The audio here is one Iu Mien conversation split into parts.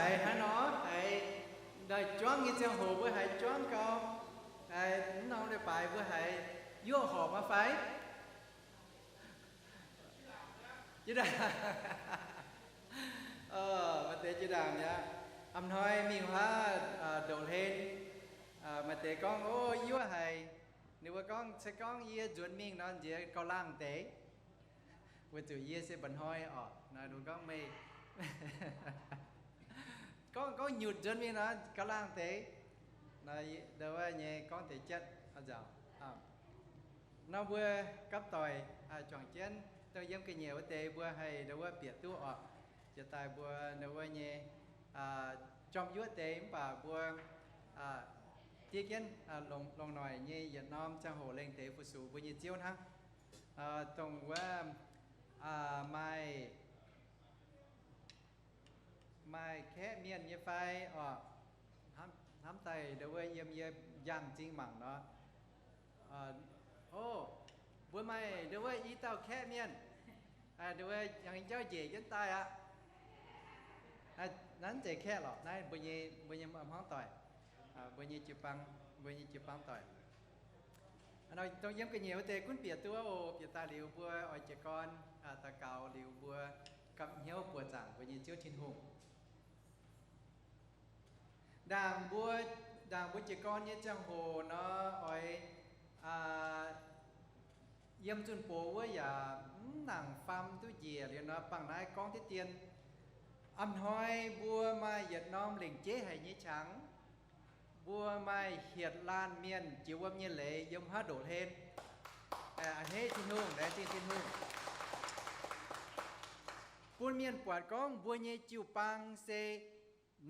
Haiz hnangv nor, haiz juangv nyei ziangh hoc mbuo haiz juangv gau, haiz mv norm leiz-baaix mbuo haiz yuoqv horpc aqv fai? Maaih deix jiex ndaangc mi'aqv. A'hnoi mingh huaav ndoqc hlen, maaih deix gorngv, O, yuoqv haic. Ninh mbuo gorngv, Se gorngv yie nzuonx mingh nor, nziex gauh laangh deix. Weic zuqc yie se mba'hnoi orqc. Naaiv ninh gorngv meih gorngv, gorngv nyutc nzuonx mingh nor, gauh laangh deix. Ndau wuov nyei gorngv deix jatv nzauc. Nor mbuo gapv doic juangc jienv dongh yiem ga'nyiec wuov deix mbuo haih ndau wuov bieqc duqv orqc. Jiex daaih mbuo ndau wuov nyei jorm yuoqv deix mv baac mbuo diev jienv longc, longc noic nyei yietc norm ziangh hoc lengh deix fu-sux mbuo nyei Ziouv hnangv. Dongh wuov maaih, maaih kaeqv mienh nyei fai orqc? Hnamv daaih ndau wuov yiem yie njang m'zing mangc nor. O, mbuo maaih ndau wuov i dauh kaeqv mienh, ndau wuov yangh jauv njiec jienv daaih aqv. Naaiv mv zeiz kaeqv lorqc, naaiv mbuo nyei, mbuo nyei hmuangv doic, mbuo nyei jiu-baang, mbuo nyei jiu-baang doic. Dongh yiem ga'nyiec wuov deix gunv bieqc duqv oc. Bieqc daaih liuz mbuo oix jiez gorn daux gaux liuz mbuo gapv hnyouv buoqc zaangc mbuo nyei Ziouv Tin-Hungh. Ndaangc mbuo, ndaangc mbuo jiez gorn nyei ziangh hoc nor, oix yiem zunh box wuov yaac mv nangc faam duqv njiec liuz nor, bangc naaiv gorngv diqv dien. A'hnoi mbuo maaih yietc norm lengc jeiv haic nyei qangx, mbuo maaih hietc laanh mienh jiex wuom nyei leiz yiem haav ndoqc hlen. A'hneiv Tin-Hungh, laengz zingh Tin-Hungh. Bun mienh buatc gorngv mbuo nyei jiu-baang se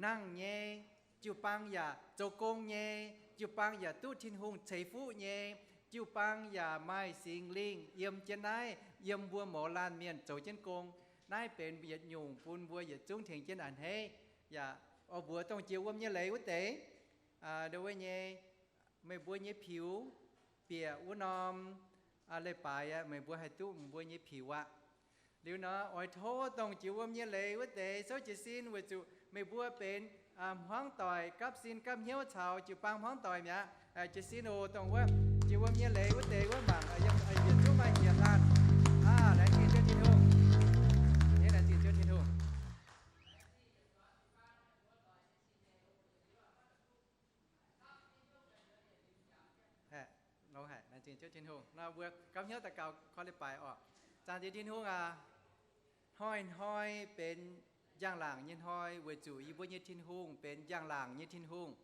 nangh nyei, jiu-baang yaac zoux gong nyei, jiu-baang yaac duqv Tin-Hungh ceix fuqv nyei, jiu-baang yaac maaih Singx Lingh yiem jienv naaiv, yiem mbuo mouz laanh mienh zoux jienv gong. Naaiv benx yietc nyungc bun mbuo yietc zungv tengx jienv a'hneiv. Yaac oix mbuox dongh jiex wuom nyei leiz wuov deix, ndau wuov nyei, meih mbuo nyei piux bieqc wuov norm leiz-baaix aqv, meih mbuo haih duqv meih mbuo nyei piux aqv. Liuz nor, oix tov dongh jiex wuom nyei leiz wuov deix souv jiez sin weic zuqc meih mbuo benx hmuangv doic gapv sin gapv hnyouv caux jiu-baang hmuangv doic mi'aqv. Jiez sin oc. Dongh wuov jiex wuom nyei leiz wuov deix wuov mangc, yietc zungv maaih hietc laanh. Laengz zingh Ziouv Tin-Hungh. Laengz zingh Ziouv Tin-Hungh. Laengz zingh Ziouv Tin-Hungh. Nor mbuo gapv hnyouv daux gaux koi leiz-baaix oc. Zaangc Diex Tin-Hungh aac, hnoi-hnoi benx njang-laangc nyei hnoi weic zuqc yie mbuo nyei Tin-Hungh benx njang-laangc nyei Tin-Hungh.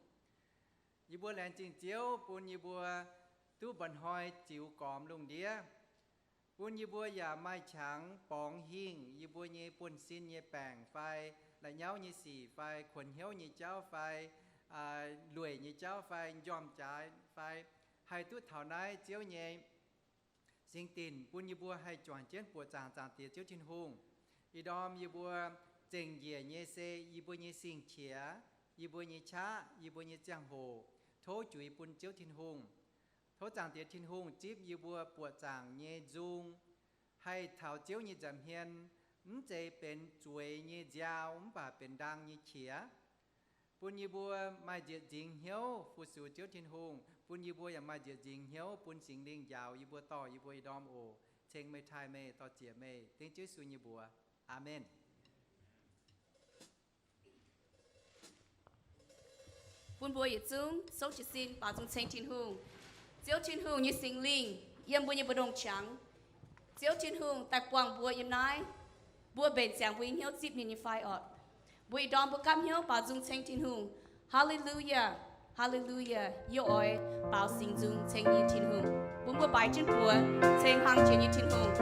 Yie mbuo laengz zingh Ziouv bun yie mbuo duqv mba'hnoi ziux gormx lungh ndiev, bun yie mbuo yaac maaih qangx borngz hingh yie mbuo nyei buonv-sin nyei baengc fai la'nyauv nyei sic fai kuonx hnyouv nyei jauv fai lueic nyei jauv fai njormh jaax fai, haih duqv taux naaiv Ziouv nyei singx dinc bun yie mbuo haih juangc jienv buoqc zaangc Zaangc Diex Ziouv Tin-Hungh. Ih ndorm yie mbuo zengc njiec nyei se yie mbuo nyei sing-qiex, yie mbuo nyei qaqv, yie mbuo nyei ziangh hoc, tov juix bun Ziouv Tin-Hungh. Tov Zaangc Diex Tin-Hungh zipv yie mbuo buoqc zaangc nyei nzung, haih taux Ziouv nyei nza'hmien, mv zeiz benx zueiz nyei nziaaux mv baac benx ndaang nyei qiex. Bun yie mbuo maaih nzieqc nzingx hnyouv fu-sux Ziouv Tin-Hungh, bun yie mbuo yaac maaih nzieqc nzingx hnyouv bun Singx Lingh njaaux yie mbuo, dorh yie mbuo ih ndorm oc. Ceng meih, taaih meih, dorh ziec meih. Dengv Ziouv Yesu nyei mbuox. Aamen. Bun mbuo yietc zungv souv jiez sin baaux nzung ceng Tin-Hungh. Ziouv Tin-Hungh nyei Singx Lingh yiem mbuo nyei mbu'ndongx qangx. Ziouv Tin-Hungh daaih buangh mbuo yiem naaiv. Mbuo mbenc ziangx mbuo nyei hnyouv zipv ninh nyei fai orqc? Mbuo ih ndorm mbuo gapv hnyouv baaux nzung ceng Tin-Hungh. Haa^le^lu^yaa, haa^le^lu^yaa. Yie oix baaux singx nzung ceng yie nyei Tin-Hungh. Bun mbuo baix jienv buoz ceng hlang jiex nyei Tin-Hungh.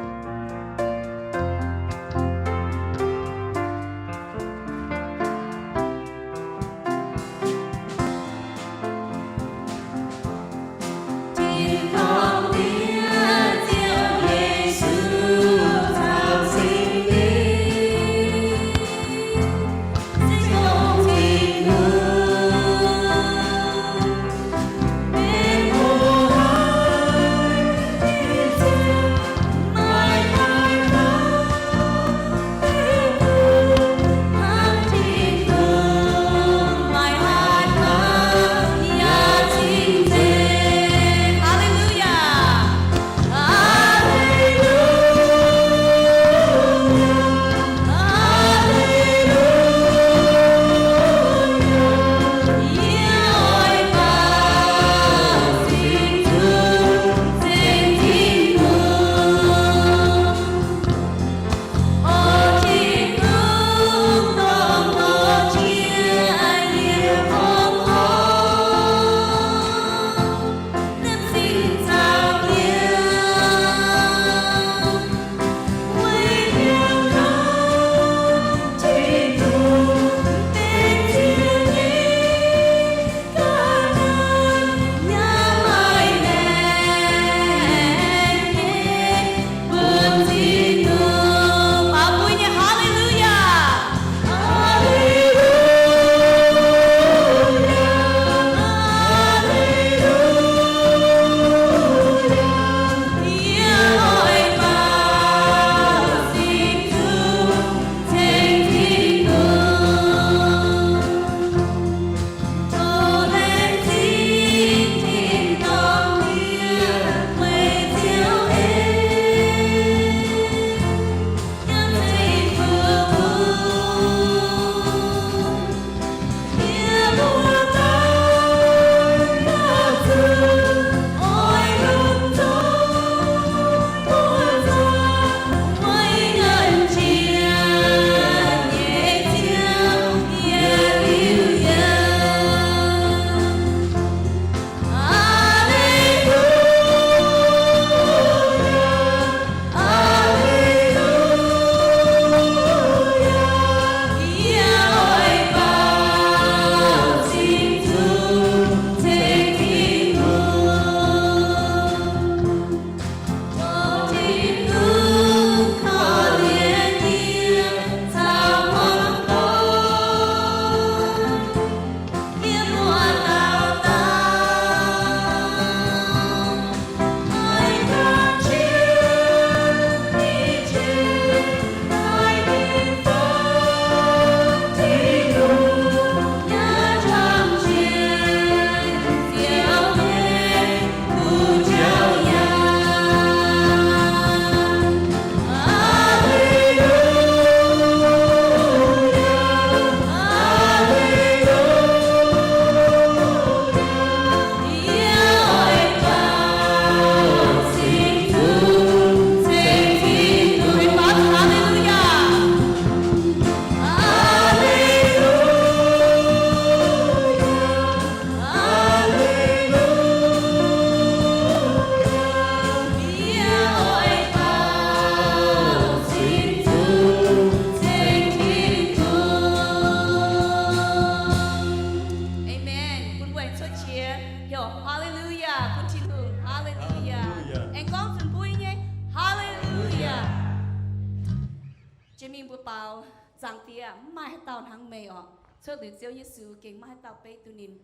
Zaangc Diex, mv maaih haaix dauh hnangv meih orqc. Cuotv liuz Ziouv Yesu gengh maiv maaih haaix dauh beiv duqv ninh.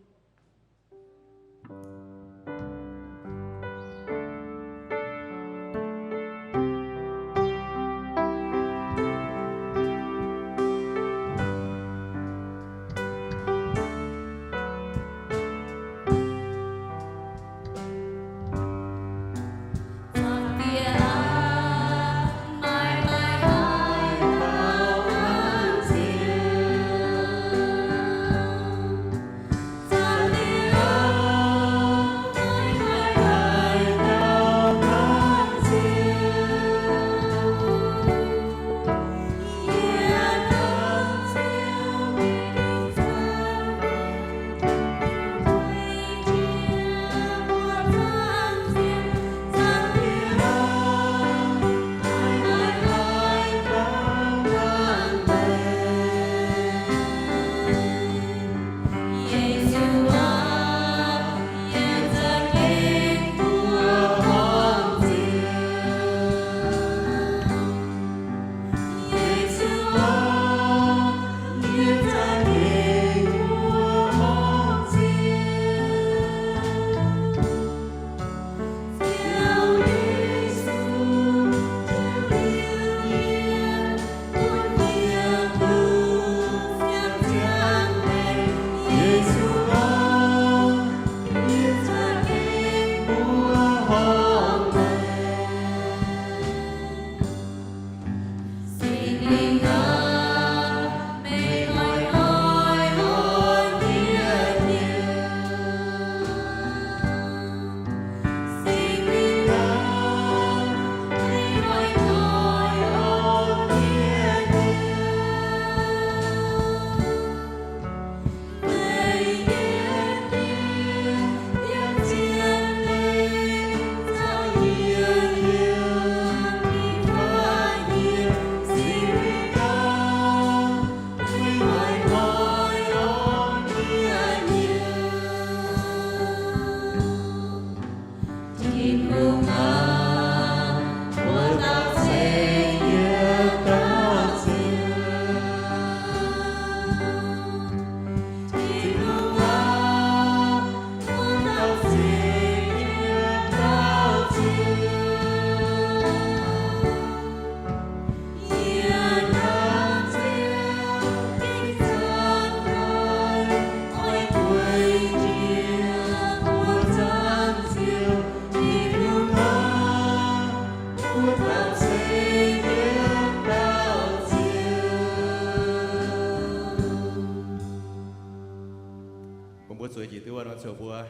Bun mbuo zueiz njiec duqv wuov norm ziouc mbuo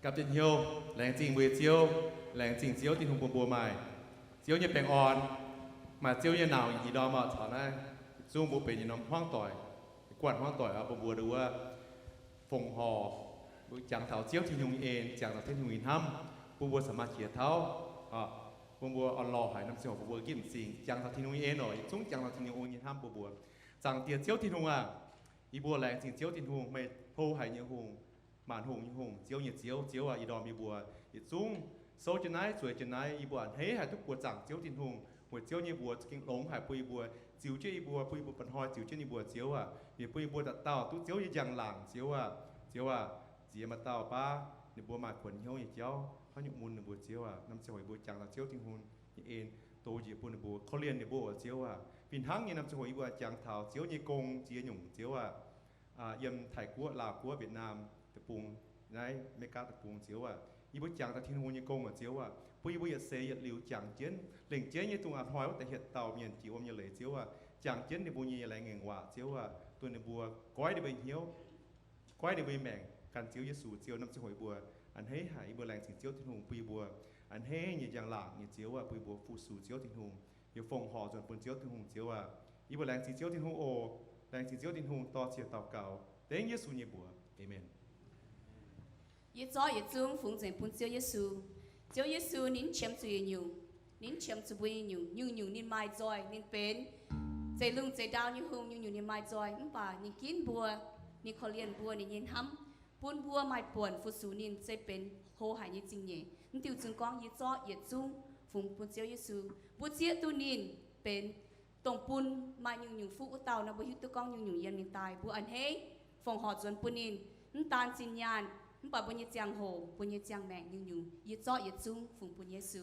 gapv jienv hnyouv laengz zingh mbuo nyei Ziouv, laengz zingh Ziouv Tin-Hungh bun mbuo maaih Ziouv nyei baengh orn, maaih Ziouv nyei nauc ih ndorm oc. Taux naaiv zungv mbuo benx yietc norm hmuangv doic, guanh hmuangv doic oc, bun mbuo nduov fongc horc, mbuo jangx taux Ziouv Tin-Hungh nyei en, jangx taux Tin-Hungh nyei hnamv, bun mbuo caux maaih qiex tauv, bun mbuo orn-lorqc haic norm ziangh hoc bun mbuo gitv m'zing jangx taux Tin-Hungh nyei en oc. Yietc zungv jangx taux Tin-Hungh nyei hnamv bun mbuo. Zaangc Diex Ziouv Tin-Hungh aah! Yie mbuo laengz zingh Ziouv Tin-Hungh, meih hlo haic nyei Hungh, maanc hungh nyei Hungh, Ziouv nyei Ziouv. Ziouv aah! Ih ndorm yie mbuo yietc zungv souv jienv naaiv, zueiz jienv naaiv, yie mbuo a'hneiv haic duqv buoqc zaangc Ziouv Tin-Hungh, weic Ziouv nyei mbuox gengh longx haic bun yie mbuo ziux jienv yie mbuo, bun yie mbuo banh hnoi ziux jienv yie mbuo, Ziouv aah! Mienh bun yie mbuo dauh dauh duqv Ziouv nyei njang-laangc, Ziouv aah! Ziouv aah! Ziex maaih dauh baav ninh mbuo maaih kuonx hnyouv nyei jauv, haaix nyungc mun ninh mbuo, Ziouv aah! Norm ziangh hoc yie mbuo jangx taux Ziouv Tin-Hungh nyei en, dox njiec bun ninh mbuo, korv-lienh ninh mbuo oc, Ziouv aah! Fih hnangv nyei, norm ziangh hoc yie mbuo jangx taux Ziouv nyei gong ziex nyungc, Ziouv aah! Yiem Taiv-Guoqv, Laauv-Guoqv, Wietc Naam deic-bung, naaiv Meiv-Gaav deic-bung, Ziouv aah! Yie mbuo jangx taux Tin-Hungh nyei gong oc, Ziouv aah! Bun yie mbuo yietc seix yietc liuz jangx jienv, lengc jeiv nyei dongh a'hnoi wuov deix hietc dauh mienh jiex wuom nyei leiz, Ziouv aah! Jangx jienv ninh mbuo nyei laengz ngaengc waac, Ziouv aah! Dongh ninh mbuo goiv ninh mbuo nyei hnyouv, goiv ninh mbuo nyei maengc gan Ziouv Yesu Ziouv. Norm ziangh hoc yie mbuo a'hneiv haic, yie mbuo laengz zingh Ziouv Tin-Hungh bun yie mbuo a'hneiv nyei njang-laangc nyei, Ziouv aah! Bun yie mbuo fu-sux Ziouv Tin-Hungh, yie fongc horc nzuonx bun Ziouv Tin-Hungh, Ziouv aah! Yie mbuo laengz zingh Ziouv Tin-Hungh oc. Laengz zingh Ziouv Tin-Hungh, dor-ziec daux gaux dengv Yesu nyei mbuox. Aamen. Yie zorqv yietc zungv fungx nzengc bun Ziouv Yesu. Ziouv Yesu ninh mv qiemx zuqc yietc nyungc. Ninh mv qiemx zuqc mbuo nyei nyungc. Nyungc-nyungc ninh maaih nzoih, ninh benx zeix lungh zeix ndau nyei Hungh. Nyungc-nyungc ninh maaih nzoih, mv baac ninh ginv mbuo, ninh korv-lienh mbuo, ninh nyei hnamv, bun mbuo maaih buonc fu-sux ninh, se benx hlo haic nyei zingh nyeic. Mv diuh zungv gorngv yie zorqv yietc zungv fungx bun Ziouv Yesu. Mbuo zieqv duqv ninh benx dongh bun maaih nyungc-nyungc fuqv wuov dauh nor, mbuo hiuv duqv gorngv nyungc-nyungc yiem ninh daaih. Mbuo a'hneiv fongc horc nzuonx bun ninh, mv daan zinh nyaanh, mv baac mbuo nyei ziangh hoc, mbuo nyei ziangh maengc, nyungc-nyungc yie zorqv yietc zungv fungx bun Yesu.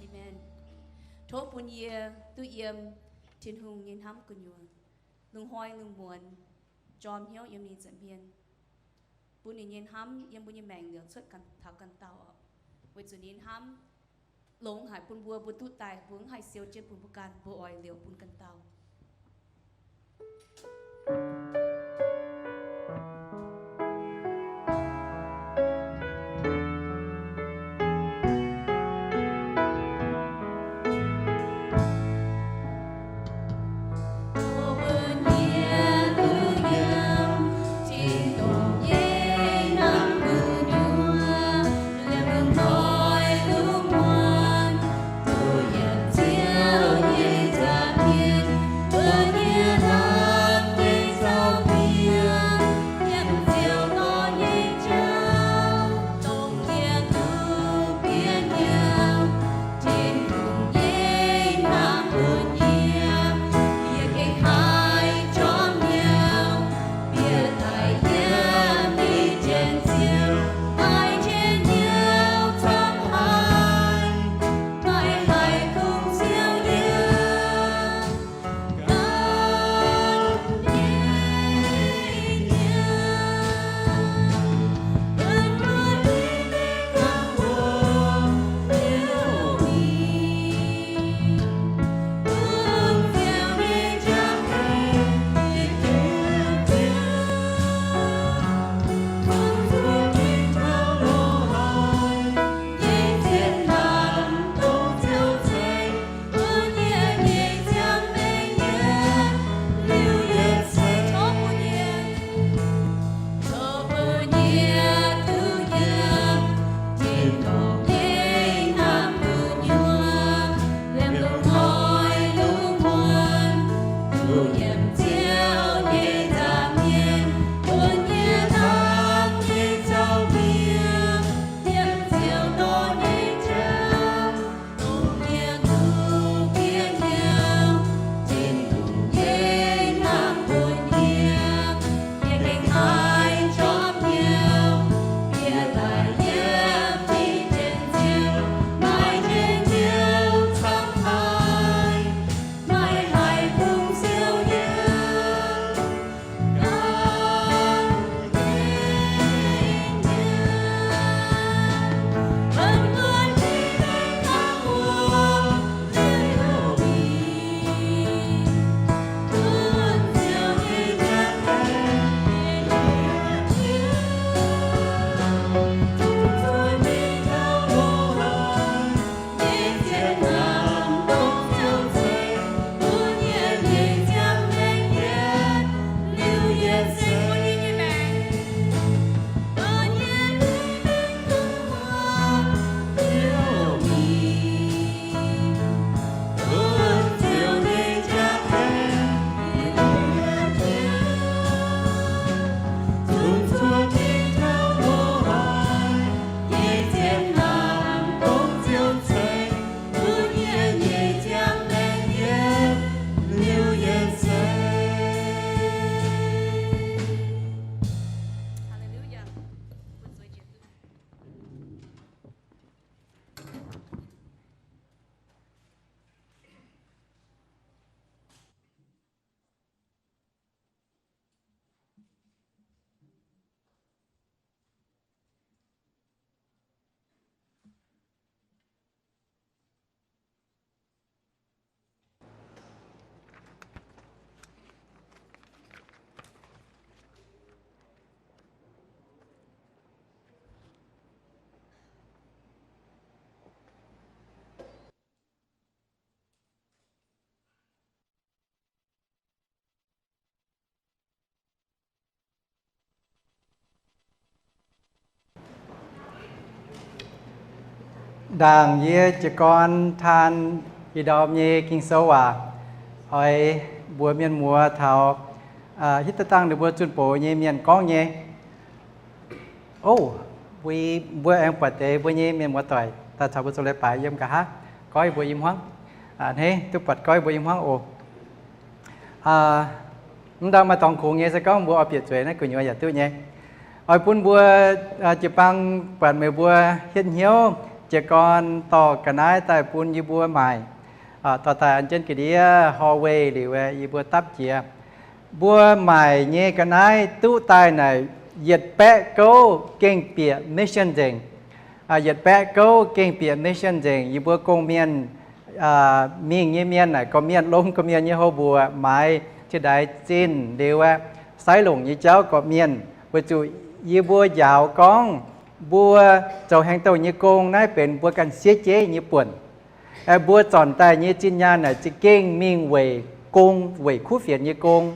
Amen. Tov bun yie duqv yiem Tin-Hungh nyei hnamv gu'nyuoz, lungh hnoi lungh muonz jorm hnyouv yiem ninh nza'hmien, bun ninh nyei hnamv yiem mbuo nyei maengc liouc cuotv ganh taux ganh dauh oc. Weic zuqc ninh hnamv longx haic bun mbuo, mbuo duqv daaih mbuo mv haih siou jienv bun mbuo ganh, mbuo oix liouc bun ganh dauh. Zaangc yie jiez gorn taan ih ndorm nyei Ging-Sou waac, oix mbuox mienh muoz taux hitv daaih dangh ninh mbuo zunh bouc nyei mienh gorngv nyei. Ov, mbuo aengx buatc deix mbuo nyei mienh muoz-doic daaih caux mbuo zoux leiz-baaix yiem nqa'haav, goiv mbuo i hmuangv. Hneiv duqv buatc goiv mbuo i hmuangv oc. Mv ndorm maaih dorngx kungx nyei, se gorngv mbuo oix bieqc zueiz naaiv gu'nyuoz yaac duqv nyei. Oix bun mbuo jiu-baang buatc meih mbuo hietv hnyouv jiez gorn dorh ga'naaiv daaih bun yie mbuo maaic. Dorh daaih an jienv ga'ndiev hallway liuz, yie mbuo dapv jiex. Mbuo maaic nyei ga'naaiv duqv daaih naaic yietc baeqv gouv gengh bieqc mission nzengc. Yietc baeqv gouv gengh bieqc mission nzengc. Yie mbuo gong-mienh mingh nyei mienh naaic, gorqv-mienh lomh gorqv-mienh nyei houv mbuoqc maaiz ciex ndaix zinh liuz aeqv, sai longc nyei jauv gorqv-mienh. Weic zuqc yie mbuo njaaux gorngv mbuo zoux haengh douh nyei gong naaiv benx mbuo ganh siev jeiv nyei buonc. Mbuo zornc daaih nyei zinh nyaanh naaic za'gengh mingh weic gong, weic kuv fienx nyei gong.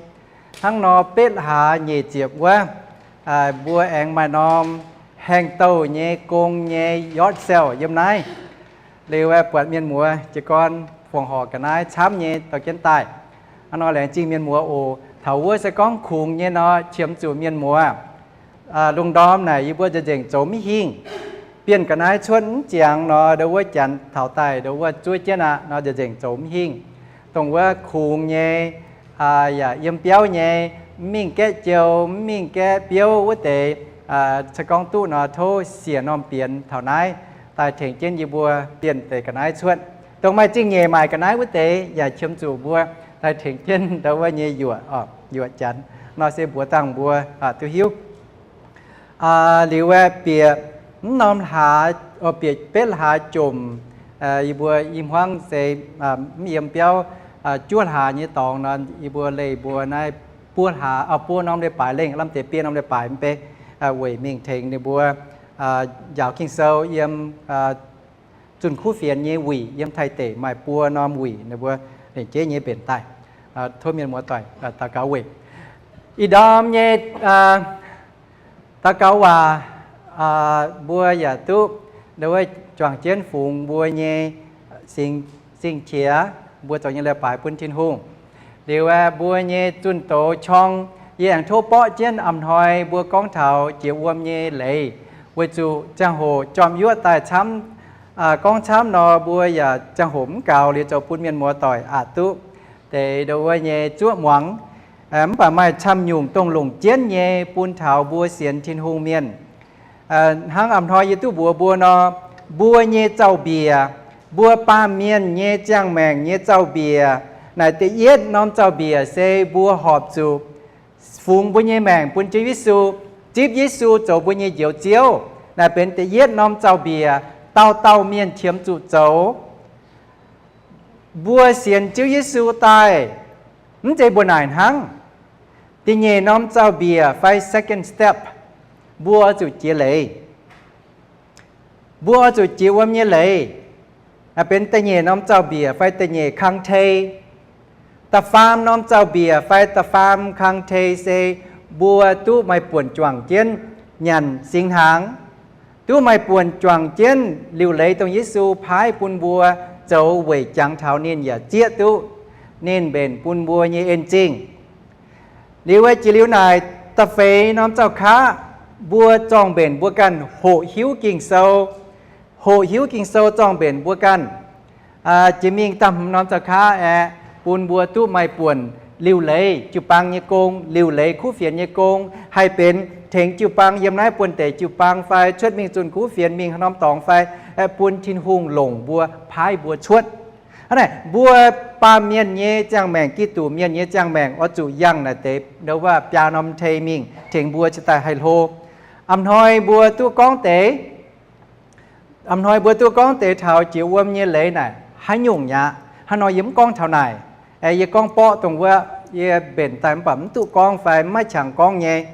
Hnangv nor betv hlaax nyeic ziepc wuov, mbuo aengx maaih norm haengh douh nyei gong nyei yard sale yiem naaiv. Liuz aeqv, buatc mienh muoz jiez gorn fongc horc ga'naaiv camv nyei dorh jienv daaih. Hnangv nor laengz zingh mienh muoz oc. Taux wuov se gorngv kungx nyei nor, qiemx zuqc mienh muoz. Lungh ndorm naaic yie mbuo nzengc-nzengc zoux mv hingh. Bienh ga'naaiv cuotv mv ziangx nor, ndo wuov janx taux daaih ndo wuov zuov jienv aqv nor, nzengc-nzengc zoux mv hingh. Dongh wuov kungx nyei, yaac yiem biauv nyei, mv mingh gaeqv jou, mv mingh gaeqv biouv wuov deix, se gorngv duqv nor, tov siec norm bienx taux naaiv daaih tengx jienv yie mbuo bienh deix ga'naaiv cuotv. Dongh maaih zingh nyeic maaic ga'naaiv wuov deix yaac qiemx zuqc mbuo daaih tengx jienv ndo wuov nyei yuoqc, yuoqc janx. Nor se mbuox dangh mbuo duqv hiuv. Liuz aeqv, bieqc mv norm hlaax, bieqc betv hlaax jomc, yie mbuo i hmuangv se mv yiem biauv, juov hlaax nyei dorngx nor, yie mbuo leih mbuo naaiv buo hlaax, buo norm leiz-baaix lengh, lamh deix biei norm leiz-baaix mv bei, weic mingh tengx ninh mbuo njaaux Ging-Sou yiem zunh kuv fienx nyei wuic, yiem Taiv deic maaih buo norm wuic ninh mbuo lengc jeiv nyei mbenc daaih. Tov mienh muoz-doic daux gaux weic ih ndorm nyei daux gaux waac, mbuo yaac duqv ndo wuov juangc jienv fungx mbuo nyei singx, singx qiex, mbuo zoux nyei leiz-baaix bun Tin-Hungh. Liuz aeqv, mbuo nyei zunh doz qorng, yie aengx tov borqv jienv a'hnoi mbuo gorngv taux jiex wuom nyei leiz, weic zuqc ziangh hoc jorm yuoqv daaih camv, gorngv camv nor mbuo yaac ziangh hoc mv gaux liuz zoux bun mienh muoz-doic aqc duqv deix ndo wuov nyei zuoqv muangx. Mv baac maaih camv nyungc dongh longc jienv nyei bun taux mbuo sienx Tin-Hungh mienh. Hnangv a'hnoi yie duqv mbuox mbuo nor, mbuo nyei zaux-mbiec, mbuo baamh mienh nyei ziangh maengc nyei zaux-mbiec, naaic da'yietv norm zaux-mbiec se mbuo horpc zuqc fungx mbuo nyei maengc bun Ziouv Yesu, zipv Yesu zoux mbuo nyei Njoux Ziouv. Naaic benx da'yietv norm zaux-mbiec, dauh dauh mienh qiemx zuqc zoux. Mbuo sienx Ziouv Yesu daaih, mv zeiz mbuo naaic hnangv. Da'nyeic norm zaux-mbiec fai second step, mbuo oix zuqc jiex leiz. Mbuo oix zuqc jiex wuom nyei leiz, benx da'nyeic norm zaux-mbiec fai da'nyeic kang tei. Da'faam norm zaux-mbiec fai da'faam kang tei se mbuo duqv maaih buonc juangc jienv nyanc singx hnaangx, duqv maaih buonc juangc jienv liuc leiz dongh Yesu paaiv bun mbuo zoux weic jangx taux ninh yaac zieqv duqv ninh mbenc bun mbuo nyei en zingh. Liuz weic jiex liuz naaic, da'feix norm zaux-kaqv, mbuo zorng-mbenc mbuo ganh hoqc hiuv Ging-Sou. Hoqc hiuv Ging-Sou zorng-mbenc mbuo ganh. Jiex mingh da'hmz norm zaux-kaqv aeqv, bun mbuo duqv maaih buonc liuc leiz jiu-baang nyei gong, liuc leiz kuv fienx nyei gong, haih benx tengx jiu-baang yiem naaiv buonv-deic jiu-baang fai cuotv mingh zunh kuv fienx mingh norm dorngx fai, aeqv, bun Tin-Hungh longc mbuo, paaiv mbuo cuotv. Hnangv naaic, mbuo baamh mienh nyei ziangh maengc, Giduc mienh nyei ziangh maengc oix zuqc yangh naaic deix ndo wuov biaa norm tei mingh tengx mbuo cingx daaih haih hlo. A'hnoi mbuo duqv gorngv deix, a'hnoi mbuo duqv gorngv deix taux jiex wuom nyei leiz naaic haaix nyungc mi'aqv. Hnangv nor yie mv gorngv taux naaic. Yie gorngv borqv dongh wuov yie mbenc daaih mv baac mv duqv gorngv fai mv maaih qangx gorngv nyei.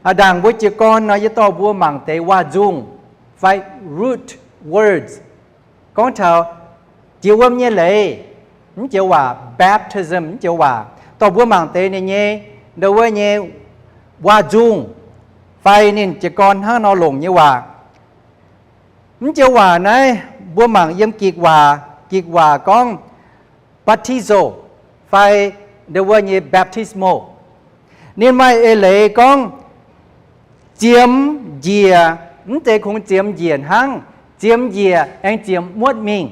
Ndaangc mbuo jiez gorn nor yie dorh mbuo mangc deix waac-nzungh fai root words gorngv taux jiex wuom nyei leiz, mv joux waac baptism, mv joux waac. Dorh mbuo mangc deix ninh nyei, ndo wuov nyei waac-nzungh fai ninh jiez gorn hnangv nor longc nyei waac. Mv joux waac naaiv Mbuo mangc yiem Gikc waac, Gikc waac gorngv baptizo fai ndau wuov nyei baptismo. Ninh maaih eix leiz gorngv ziemx njiec, mv zeiz kungx ziemx njiec hnangv, ziemx njiec aengx ziemx muotv mingh.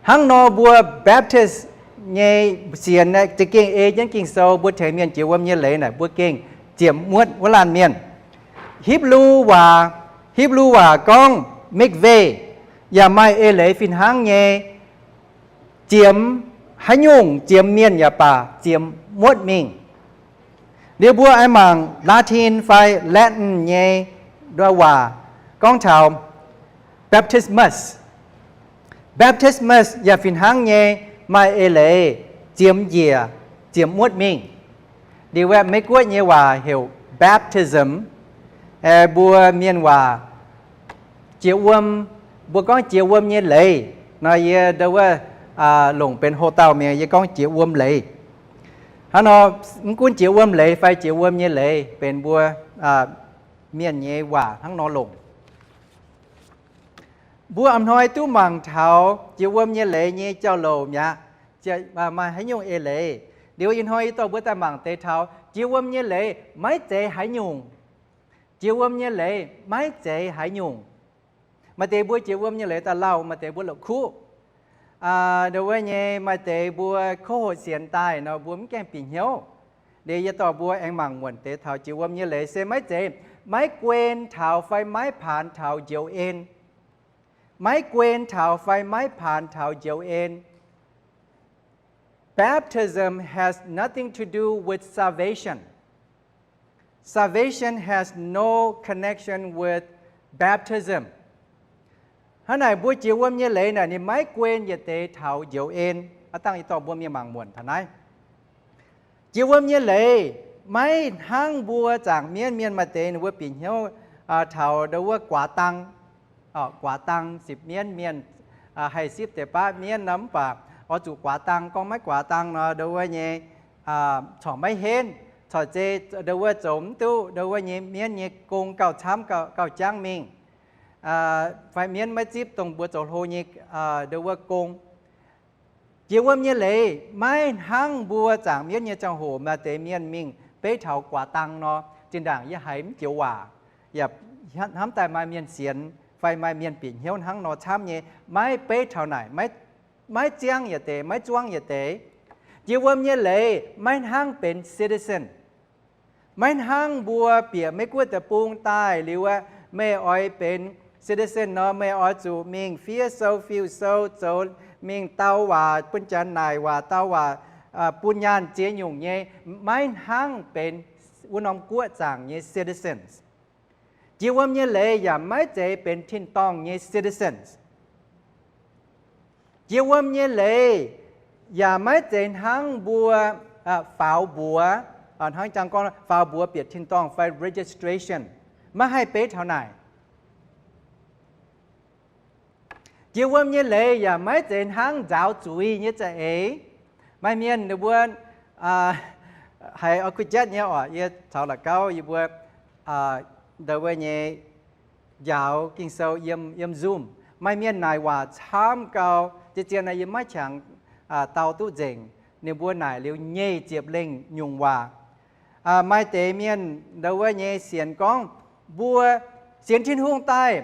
Hnangv nor mbuo Baptist nyei sienx za'gengh ei jienv Ging-Sou, mbuo tengx mienh jiex wuom nyei leiz naaic mbuo gengh ziemx muotv wuov laanh mienh. Hipv^lu waac, Hipv^lu waac gorngv mikveh, yaac maaih eix leiz fih hnangv nyei, ziemx haaix nyungc, ziemx mienh yaac baac ziemx muotv mingh. Liuz mbuo aengx mangc Laatin fai Latin nyei waac gorngv taux baptismus. Baptismus yaac fih hnangv nyei maaih eix leiz ziemx njiec, ziemx muotv mingh. Liuz aeqv, Meiv Guoqv nyei waac heuc baptism, mbuo mienh waac jiex wuom, mbuo gorngv jiex wuom nyei leiz nor, yie ndau wuov longc benx hoc-dauh mienh yie gorngv jiex wuom leiz. Hnangv nor, mv gunv jiex wuom leiz fai jiex wuom nyei leiz benx mbuo mienh nyei waac hnangv nor longc. Mbuo a'hnoi duqv mangc taux jiex wuom nyei leiz nyei jauv-louc mi'aqv. Maaih haaix nyungc eix leiz? Liuz ih hnoi yie dorh mbuo daaih mangc deix taux jiex wuom nyei leiz maiv zeiz haaix nyungc. Jiex wuom nyei leiz maiv zeiz haaix nyungc. Maaih deix mbuo jiex wuom nyei leiz daaih lauh, maaih deix mbuo la'kuqv. Ndau wuov nyei maaih deix mbuo kouv hoqc sienx daaih nor mbuo mv gaengh bieqc hnyouv. Liuz yie dorh mbuo aengx mangc muonc deix taux jiex wuom nyei leiz se maiv zeiz, maiv guen taux fai maiv paanx taux njoux en. Maiv guen taux fai maiv paanx taux njoux en. Baptism has nothing to do with salvation. Salvation has no connection with baptism. Hnangv naaic mbuo jiex wuom nyei leiz naaic ninh maiv guen yietc deix taux njoux en. Aav dangh yie dorh mbuo mienh mangc muonc taux naaiv. Jiex wuom nyei leiz maiv hnangv mbuo zaangc mienv, mienh maaih deix ninh mbuo bieqc hnyouv taux ndau wuov guaax dang. Guaax dang, sipv mienv mienh haih sipv deix baav mienv nor, mv baac oix zuqc guaax dang. Gorngv maiv guaax dang nor, ndau wuov nyei corc maiv henv, corc zei ndau wuov zoux mv duqv ndau wuov nyei mienv nyei gong gauh camv, gauh jangv mingh, fai mienv maiv zipv dongh mbuo zoux hlo nyei ndau wuov gong. Jiex wuom nyei leiz maiv hnangv mbuo zaangc mienv nyei ziangh hoc maaih deix mienh mingh beiv taux guaax dang nor, zinh ndaangc yie haiz mv joux waac, yaac hnamv daaih maaih mienh sienx fai maaih mienh bieqc hnyouv hnangv nor camv nyei. Maiv beiv taux naaic, maiv ziangv yietc deix, maiv zuangv yietc deix. Jiex wuom nyei leiz maiv hnangv benx citizen. Maiv hnangv mbuo bieqc Meiv Guoqv deic-bung daaih liuz aeqv, meih oix benx citizen nor, meih oix zuqc mingh fiev sou fiuv sou, zoux mingh dau waac, bun janx naaic waac, dau waac, bun nyaanh ziex nyungc nyei. Maiv hnangv benx wuov norm guoqv zaangc nyei citizens. Jiex wuom nyei leiz yaac maiv zeiz benx tin-dorngh nyei citizens. Jiex wuom nyei leiz yaac maiv zeiz hnangv mbuo faaux mbuox, hnangv jang gorngv faaux mbuox bieqc tin-dorngh fai registration, maiv haih beiv taux naaic. Jiex wuom nyei leiz yaac maiv zeiz hnangv nzaaux zuiz nyei za'eix. Maaih mienh ninh mbuo haiz oix kuh jatv nyei oc, yie caux la'gauv yie mbuo ndau wuov nyei njaaux Ging-Sou yiem, yiem Zoom. Maaih mienh naaic waac camv gau, zien-zien naaiv yie maiv qangx dau duqv nzengc. Ninh mbuo naaic liuz nyei ziepc lengh nyungc waac. Maaih deix mienh ndau wuov nyei sienx gorngv, mbuo sienx Tin-Hungh daaih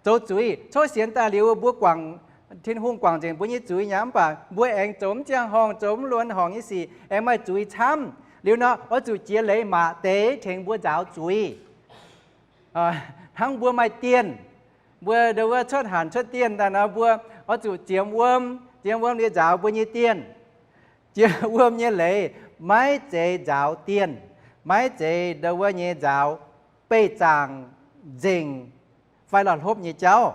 zoux zuiz, cuotv sienx daaih liuz mbuo guangc, Tin-Hungh guangc nzengc mbuo nyei zuiz nyei, mv baac mbuo aengx zoux mv ziangh horngh, zoux mv luonx horngc nyei sic, aengx maaih zuiz camv. Liuz nor oix zuqc jiex leiz maac deix tengx mbuo nzaaux zuiz. Hnangv mbuo maaih dienh, mbuo ndau wuov cuotv hanc cuotv dienh daaih nor, mbuo oix zuqc ziemx wuom, ziemx wuom liuz nzaaux mbuo nyei dienh. Jiex wuom nyei leiz maiv zeiz nzaaux dienh, maiv zeiz ndau wuov nyei nzaaux beih zaangc nzengc fai la'hlopv nyei jauv.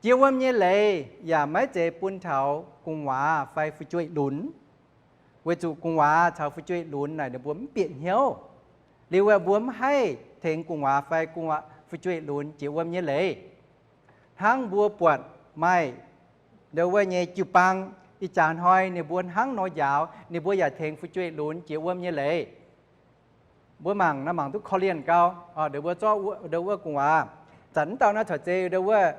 Jiex wuom nyei leiz yaac maiv zeiz bun taux gu'nguaaz fai fu'jueiv lunx, weic zuqc gu'nguaaz caux fu'jueiv lunx naaic ninh mbuo mv bieqc hnyouv. Liuz mbuo mv haih tengx gu'nguaaz fai gu'nguaaz fu'jueiv lunx jiex wuom nyei leiz. Hnangv mbuo buatc maaih ndau wuov nyei jiu-baang, ih jaax hnoi ninh mbuo hnangv nor njaaux, ninh mbuo yaac tengx fu'jueiv lunx jiex wuom nyei leiz. Mbuo mangc nor mangc duqv korv-lienh gau, ndau wuov zorqv ndau wuov gu'nguaaz Zanc mv dauh naaiv corc zeiz ndo wuov,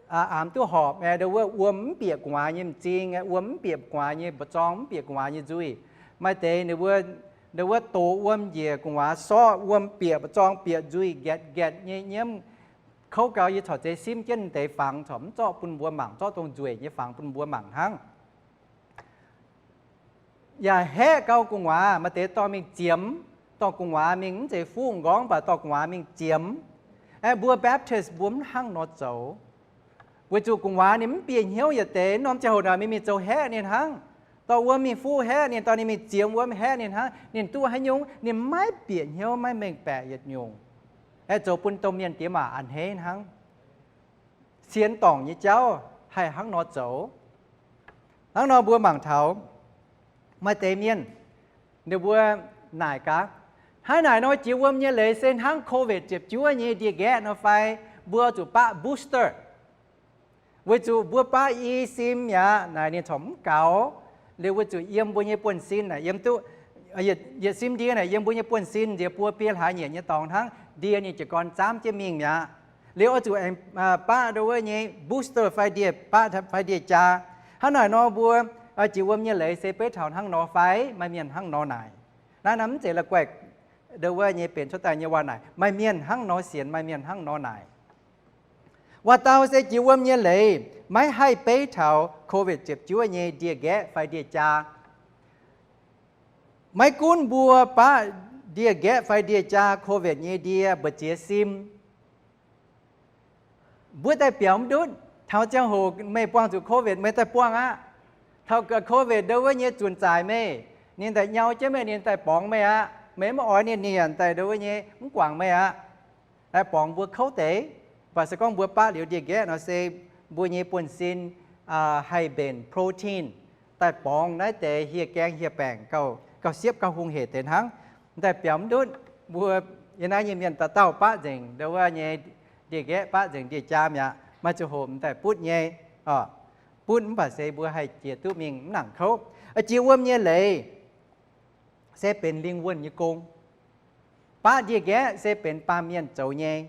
aamx duqv horpc, ndo wuov wuom mv bieqc gu'nguaaz nyei m'zing, wuom mv bieqc gu'nguaaz nyei mba'zorng, mv bieqc gu'nguaaz nyei nzuih. Maaih deix ndo wuov doqc wuom njiec gu'nguaaz, sorqv wuom bieqc mba'zorng, bieqc nzuih nqaetc nqaetc nyei nyiemv. Kouv gau, yie corc zeiz simv jienv deix fangx corc mv zorqv bun mbuo mangc, zorqv dongh nzueic nyei fangx bun mbuo mangc hnangv. Yaac haeqv gau gu'nguaaz. Maaih deix dorh mingh ziemx, dorh gu'nguaaz mingh, mv zeiz fuqv m'nqorngv, mv baac dorh gu'nguaaz mingh ziemx. Aeqv, mbuo Baptist mbuo mv hnangv nor zoux, weic zuqc gu'nguaaz ninh mv bieqc hnyouv yietc deix. Norm ziangh hoc naaic mingh mingh zoux haeqv ninh hnangv. Dorh wuom mingh fuqv haeqv ninh, dorh ninh mingh ziemx wuom haeqv ninh hnangv. Ninh duqv haaix nyungc ninh maiv bieqc hnyouv, maiv mengh baeqc yietc nyungc. Aeqv, zoux bun domh mienh diex maac a'hneiv hnangv. Sienx dorngc nyei jauv haih hnangv nor zoux. Hnangv nor mbuo mangc taux maaih deix mienh, ninh mbuo naaic gaax, hnangv naaic nor jiex wuom nyei leiz se hnangv covid ziepc juov nyei ndie-nqaeqv nor fai? Mbuo zuqc baqv booster. Weic zuqc mbuo baqv i sim mi'aqv naaic ninh corc mv gaux. Liuz weic zuqc yiem mbuo nyei buonv-sin naaic yiem duqv, yietc sim ndie naaic yiem mbuo nyei buonv-sin nziex buo biei hlaax nyieqc nyei dorngx hnangv, ndie ninh jiez gorn zaamv jienv mingh mi'aqv. Liuz oix zuqc aengx baqv ndo wuov nyei booster fai ndie, baqv fai ndie-jaa. Hnangv naaic nor mbuo jiex wuom nyei leiz se beiv taux hnangv nor fai? Maaih mienh hnangv nor naaic. Naaiv naaiv mv zeiz la'guaih ndo wuov nyei benx cuotv daaih nyei waac naaic. Maaih mienh hnangv nor sienx, maaih mienh hnangv nor naaic. Waac-dau se jiex wuom nyei leiz maiv haih beiv taux covid ziepc juov nyei ndie-nqaeqv fai ndie-jaa. Maiv gunv mbuo baqv ndie-nqaeqv fai ndie-jaa, covid nyei ndie mbu'ziex sim, mbuo daaih biaux mv ndutv. Taux ziangh hoc meih buangh zuqc covid, meih daaih buangh aqv. Taux covid ndo wuov nyei zunc zaaic meih, ninh daaih nyau jienv meih, ninh daaih borngz meih aqv. Meih mv oix ninh, ninh yaac daaih ndo wuov nyei mv guangc meih aqv. Borngz mbuo kouv deix. Mv baac se gorngv mbuo baqv liuz ndie-nqaeqv nor se mbuo nyei buonv-sin haih mbenc protein daaih borngz naaiv deix hieh gaeng hieh baengc gauh siepv gauh hungh heic deix hnangv. Daaih biaux mv ndutv. Mbuo yiem naaiv nyei mienh dauh dauh baqv nzengc ndo wuov nyei ndie-nqaeqv, baqv nzengc ndie-jaa mi'aqv. Maaih ziangh hoc m'daaih butv nyei, butv mv baac se mbuo haih jiex duqv mingh mv nangc kouv. Jiex wuom nyei leiz se benx lingh wuonh nyei gong. Baqv ndie-nqaeqv se benx baamh mienh zoux nyei,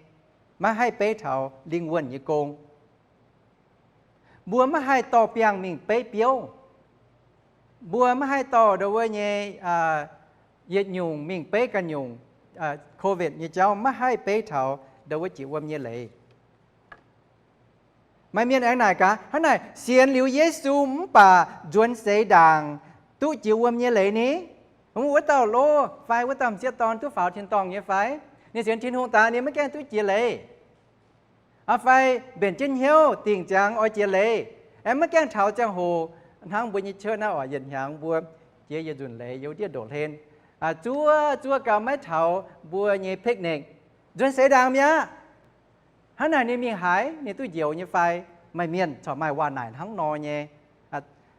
maiv haih beiv taux lingh wuonh nyei gong. Mbuo maiv haih dorh biangh mingh beiv biouv. Mbuo maiv haih dorh ndo wuov nyei yietc nyungc mingh beiv ganh nyungc. Covid nyei jauv maiv haih beiv taux ndo wuov jiex wuom nyei leiz. Maaih mienh aengx naaic gaax, hnangv naaic sienx liuz Yesu mv baac nzuonx seix ndaangc duqv jiex wuom nyei leiz ni? Wuov dauh lov fai wuov dauh m'sieqv dorn duqv faaux tin-dorngh nyei fai? Ninh sienx Tin-Hungh daaih ninh maiv gaengh duqv jiex leiz. Fai mbenc jienv hnyouv dingc ziangx oix jiex leiz, aengx maiv gaengh taux ziangh hoc hnangv mbuo nyei cuotv naaiv oc, yietc hnyangx mbuo jiex yietc nzunc leiz yiem ndiev ndoqc hlen, zuov zuov gau maiv taux mbuo nyei picnic. Nzuonx seix ndaangc mi'aqv. Hnangv naaic ninh mingh haaix, ninh duqv njoux nyei fai? Maaih mienh corc maaih waac naaic hnangv nor nyei.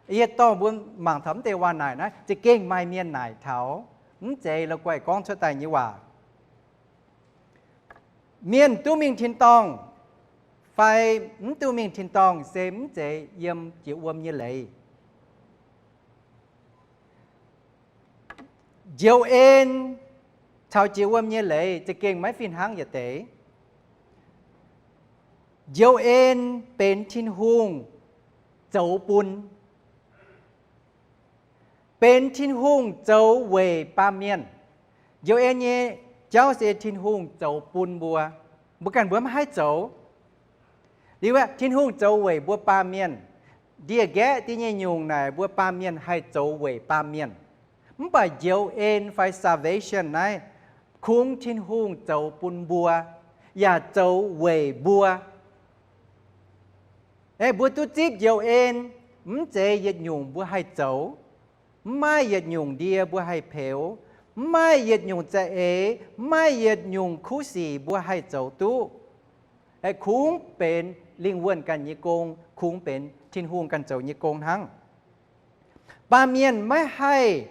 Yie dorh mbuo mangc taux mv deix waac naaic naaiv za'gengh maaih mienh naaic taux, mv zeiz la'guaih gorngv cuotv daaih nyei waac. Mienh duqv mingh tin-dorngh fai mv duqv mingh tin-dorngh se mv zeiz yiem jiex wuom nyei leiz. Njoux en caux jiex wuom nyei leiz za'gengh maiv fih hnangv yietc deix. Njoux en benx Tin-Hungh zoux bun, benx Tin-Hungh zoux weic baamh mienh. Njoux en nyei jauv se Tin-Hungh zoux bun mbuo, mbuo ganh mbuo maiv haih zoux. Liuz aeqv, Tin-Hungh zoux weic mbuo baamh mienh. Ndie-nqaeqv da'nyeic nyungc naaic mbuo baamh mienh haih zoux weic baamh mienh. Mv baac njoux en fai salvation naaiv kungx Tin-Hungh zoux bun mbuo, yaac zoux weic mbuo. Aeqv, mbuo duqv zipv njoux en, mv zeiz yietc nyungc mbuo haih zoux. Mv maaih yietc nyungc ndie mbuo haih peux. Mv maaih yietc nyungc za'eix, mv maaih yietc nyungc kuv sic mbuo haih zoux duqv. Aeqv, kungx benx lingh wuonh ganh nyei gong, kungx benx Tin-Hungh ganh zoux nyei gong hnangv. Baamh mienh maiv haih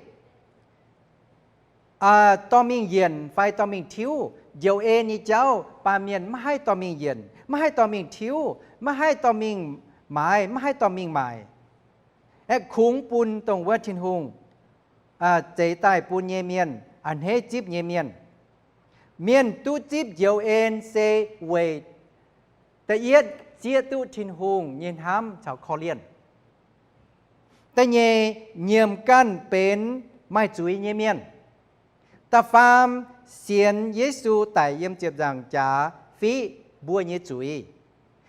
dorh mingh yienc fai dorh mingh tiuv. Njoux en nyei jauv baamh mienh maiv haih dorh mingh yienc, maiv haih dorh mingh tiuv, maiv haih dorh mingh maaiz, maiv haih dorh mingh maaic. Aeqv, kungx bun dongh wuov Tin-Hungh zeix daaih bun nyei mienh, a'hneiv zipv nyei mienh. Mienh duqv zipv njoux en se weic Da'yietv, zieqv duqv Tin-Hungh nyei hnamv caux korv-lienh. Da'nyeic, nyiemc ganh benx maaih zuiz nyei mienh. Da'faam, sienx Yesu daic yiem ziepc nzaangc jaax fiqv mbuo nyei zuiz.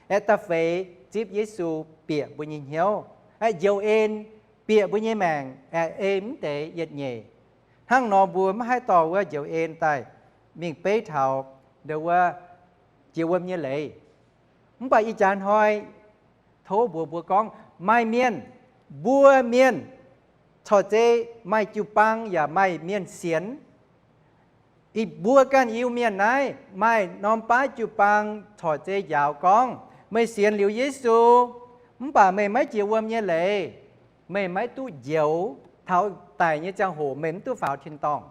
Aeqv, da'feix, zipv Yesu bieqc mbuo nyei hnyouv. Aeqv, njoux en bieqc mbuo nyei maengc, aeqv, ei mv deix yietc nyeic. Hnangv nor mbuo maiv haih dorh wuov njoux en daaih mingh beiv taux ndo wuov jiex wuom nyei leiz. Mv baac ih jaax hnoi tov mbuox mbuo gorngv, maaih mienh, mbuo mienh corc zei maaih jiu-baang yaac maaih mienh sienx. Ih mbuo ganh Iu-Mienh naaiv maaih norm baav jiu-baang corc zei njaaux gorngv, meih sienx liuz Yesu, mv baac meih maiv jiex wuom nyei leiz, meih maiv duqv njoux, taux daic nyei ziangh hoc meih mv duqv faaux tin-dorngh.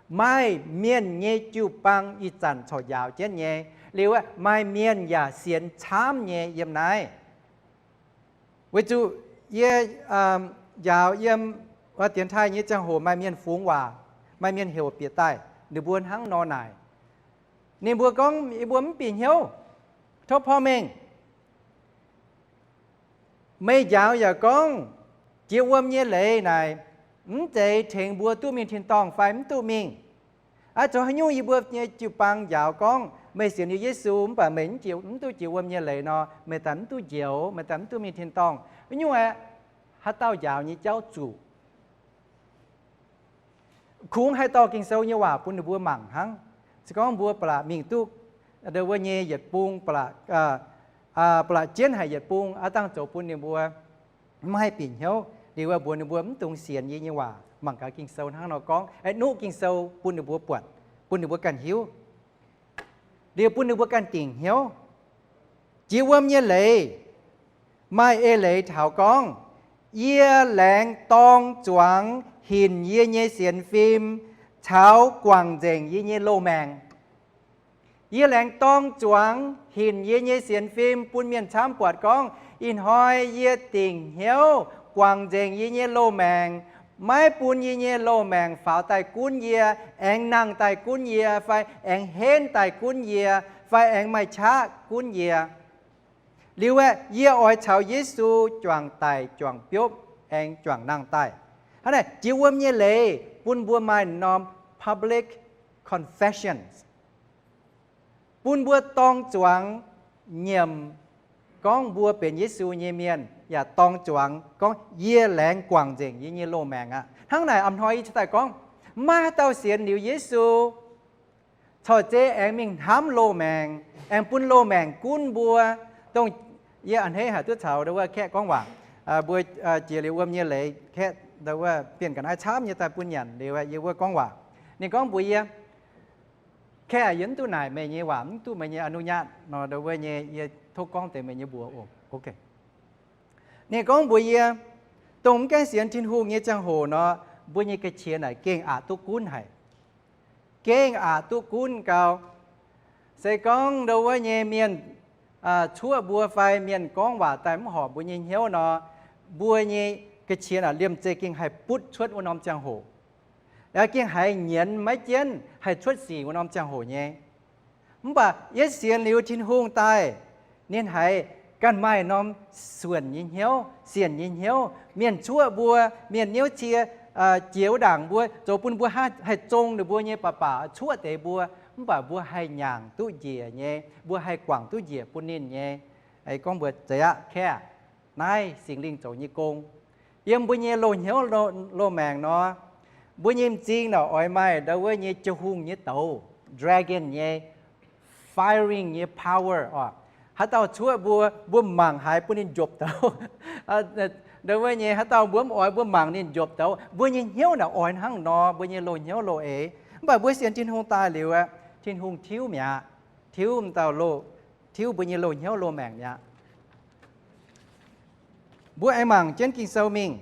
Maaih mienh nyei jiu-baang ih zanc corc njaaux jienv nyei. Liuz aeqv, maaih mienh yaac sienx camv nyei yiem naaiv. Weic zuqc yie njaaux yiem dienx taaih nyei ziangh hoc maaih mienh fungx waac, maaih mienh heuc bieqc daaih, ninh mbuo hnangv nor naaic. Ninh mbuo gorngv, yie mbuo mv bieqc hnyouv, tov porv mengh. Meih njaaux yaac gorngv, jiex wuom nyei leiz naaic, mv zeiz tengx mbuo duqv mingh tin-dorngh fai mv duqv mingh. Aav zoux haaix nyungc yie mbuo nyei jiu-baang njaaux gorngv, meih sienx liuz Yesu mv baac meih mv duqv jiex wuom nyei leiz nor, meih daaih mv duqv njoux, meih daaih mv duqv mingh tin-dorngh. Haaix nyungc aeqv, haaix dauh njaaux nyei jauv zuqc. Kungx haih dorh Ging-Sou nyei waac bun ninh mbuo mangc hnangv. Se gorngv mbuo ba'laqc mingh duqv ndo wuov nyei yietc bung, ba'laqc jienv haic yietc bung, aav dangh zoux bun ninh mbuo mv haih bieqc hnyouv. Liuz mbuox ninh mbuo mv dungx sienx yie nyei waac, mangc gaax Ging-Sou hnangv nor gorngv, aeqv, nuqv Ging-Sou bun ninh mbuo buatc, bun ninh mbuo ganh hiuv. Liuz bun ninh mbuo ganh dingc hnyouv. Jiex wuom nyei leiz maaih eix leiz taux gorngv, yie laengz dorng zuangx hinc yie nyei sienx fim caux guangc nzengc yie nyei loz-maengc. Yie laengz dorng zuangx hinc yie nyei sienx fim bun mienh camv buatc gorngv, ih hnoi yie dingc hnyouv guangc nzengc yie nyei loz-maengc, maiv bun yie nyei loz-maengc faaux daaih gunv yie, aengx nangh daaih gunv yie, fai aengx henv daaih gunv yie, fai aengx maaih qaqv gunv yie. Liuz aeqv, yie oix caux Yesu juangc daic, juangc biopv, aengx juangc nangh daaih. Hnangv naaic, jiex wuom nyei leiz bun mbuo maaih norm public confessions, bun mbuo dorng zuangx nyiemc gorngv mbuo benx Yesu nyei mienh, yaac dorng zuangx gorngv yie laengz guangc nzengc yie nyei loz-maengc aqv. Hnangv naaic, a'hnoi yie cingx daaih gorngv, maiv haaix dauh sienx liuz Yesu corc zei aengx mingh hnamv loz-maengc, aengx bun loz-maengc gunv mbuo. Dongh yie a'hneiv haic duqv caux ndo wuov kaeqv gorngv waac, mbuo jiex liuz wuom nyei leiz kaeqv ndo wuov bienh ga'naaiv camv nyei daaih bun nyanc liuz yie wuov gorngv waac. Ninh gorngv mbuox yie, kaeqv, yie mv duqv naaic meih nyei waac, mv duqv meih nyei อนุญาต nor ndo wuov nyei, yie tov gorngv deix meih nyei mbuox oc. Ninh gorngv mbuox yie, dongh mv gaengh sienx Tin-Hungh nyei ziangh hoc nor, mbuo nyei ga'qiex naaic gengh aqc duqv gunv haic. Gengh aqc duqv gunv gau. Se gorngv ndo wuov nyei mienh cuoqv mbuo fai mienh gorngv waac daaih mv horpc mbuo nyei hnyouv nor, mbuo nyei ga'qiex naaic liemh zeih gengh haih butv cuotv wuov norm ziangh hoc. Gengh haiz nyienz maiv jienv haih cuotv sic wuov norm ziangh hoc nyei. Mv baac yie sienx liuz Tin-Hungh daaih, ninh haiz ganh maaih norm suonc nyei hnyouv, sienc nyei hnyouv. Mienh cuoqv mbuo, mienh niouv cie, jiex wuov ndaangc mbuo, zoux bun mbuo haih zong ninh mbuo nyei baac baac cuoqv deix mbuo, mv baac mbuo haih nyaangc duqv njiec nyei, mbuo haih guangc duqv njiec bun ninh nyei. Gorngv mbuox zeiz aqv, kaeqv, naaiv Singx Lingh zoux nyei gong. Yiem mbuo nyei loz-hnyouv loz-maengc nor, mbuo nyei m'zing naaic oix maaih ndo wuov nyei jiu-hungh nyei douz, dragon nyei, firing nyei power oc. Haaix dauh cuoqv mbuo, mbuo mangc haaix bun ninh njopc douz. Ndo wuov nyei haaix dauh mbuo mv oix, mbuo mangc ninh njopc douz. Mbuo nyei hnyouv naaic oix hnangv nor, mbuo nyei loz-hnyouv loz-eix. Mv baac mbuo sienx Tin-Hungh daaih liuz aqv, Tin-Hungh tiuv mi'aqv, tiuv m'dauh loz, tiuv mbuo nyei loz-hnyouv loz-maengc mi'aqv. Mbuo aengx mangc jienv Ging-Sou mingh.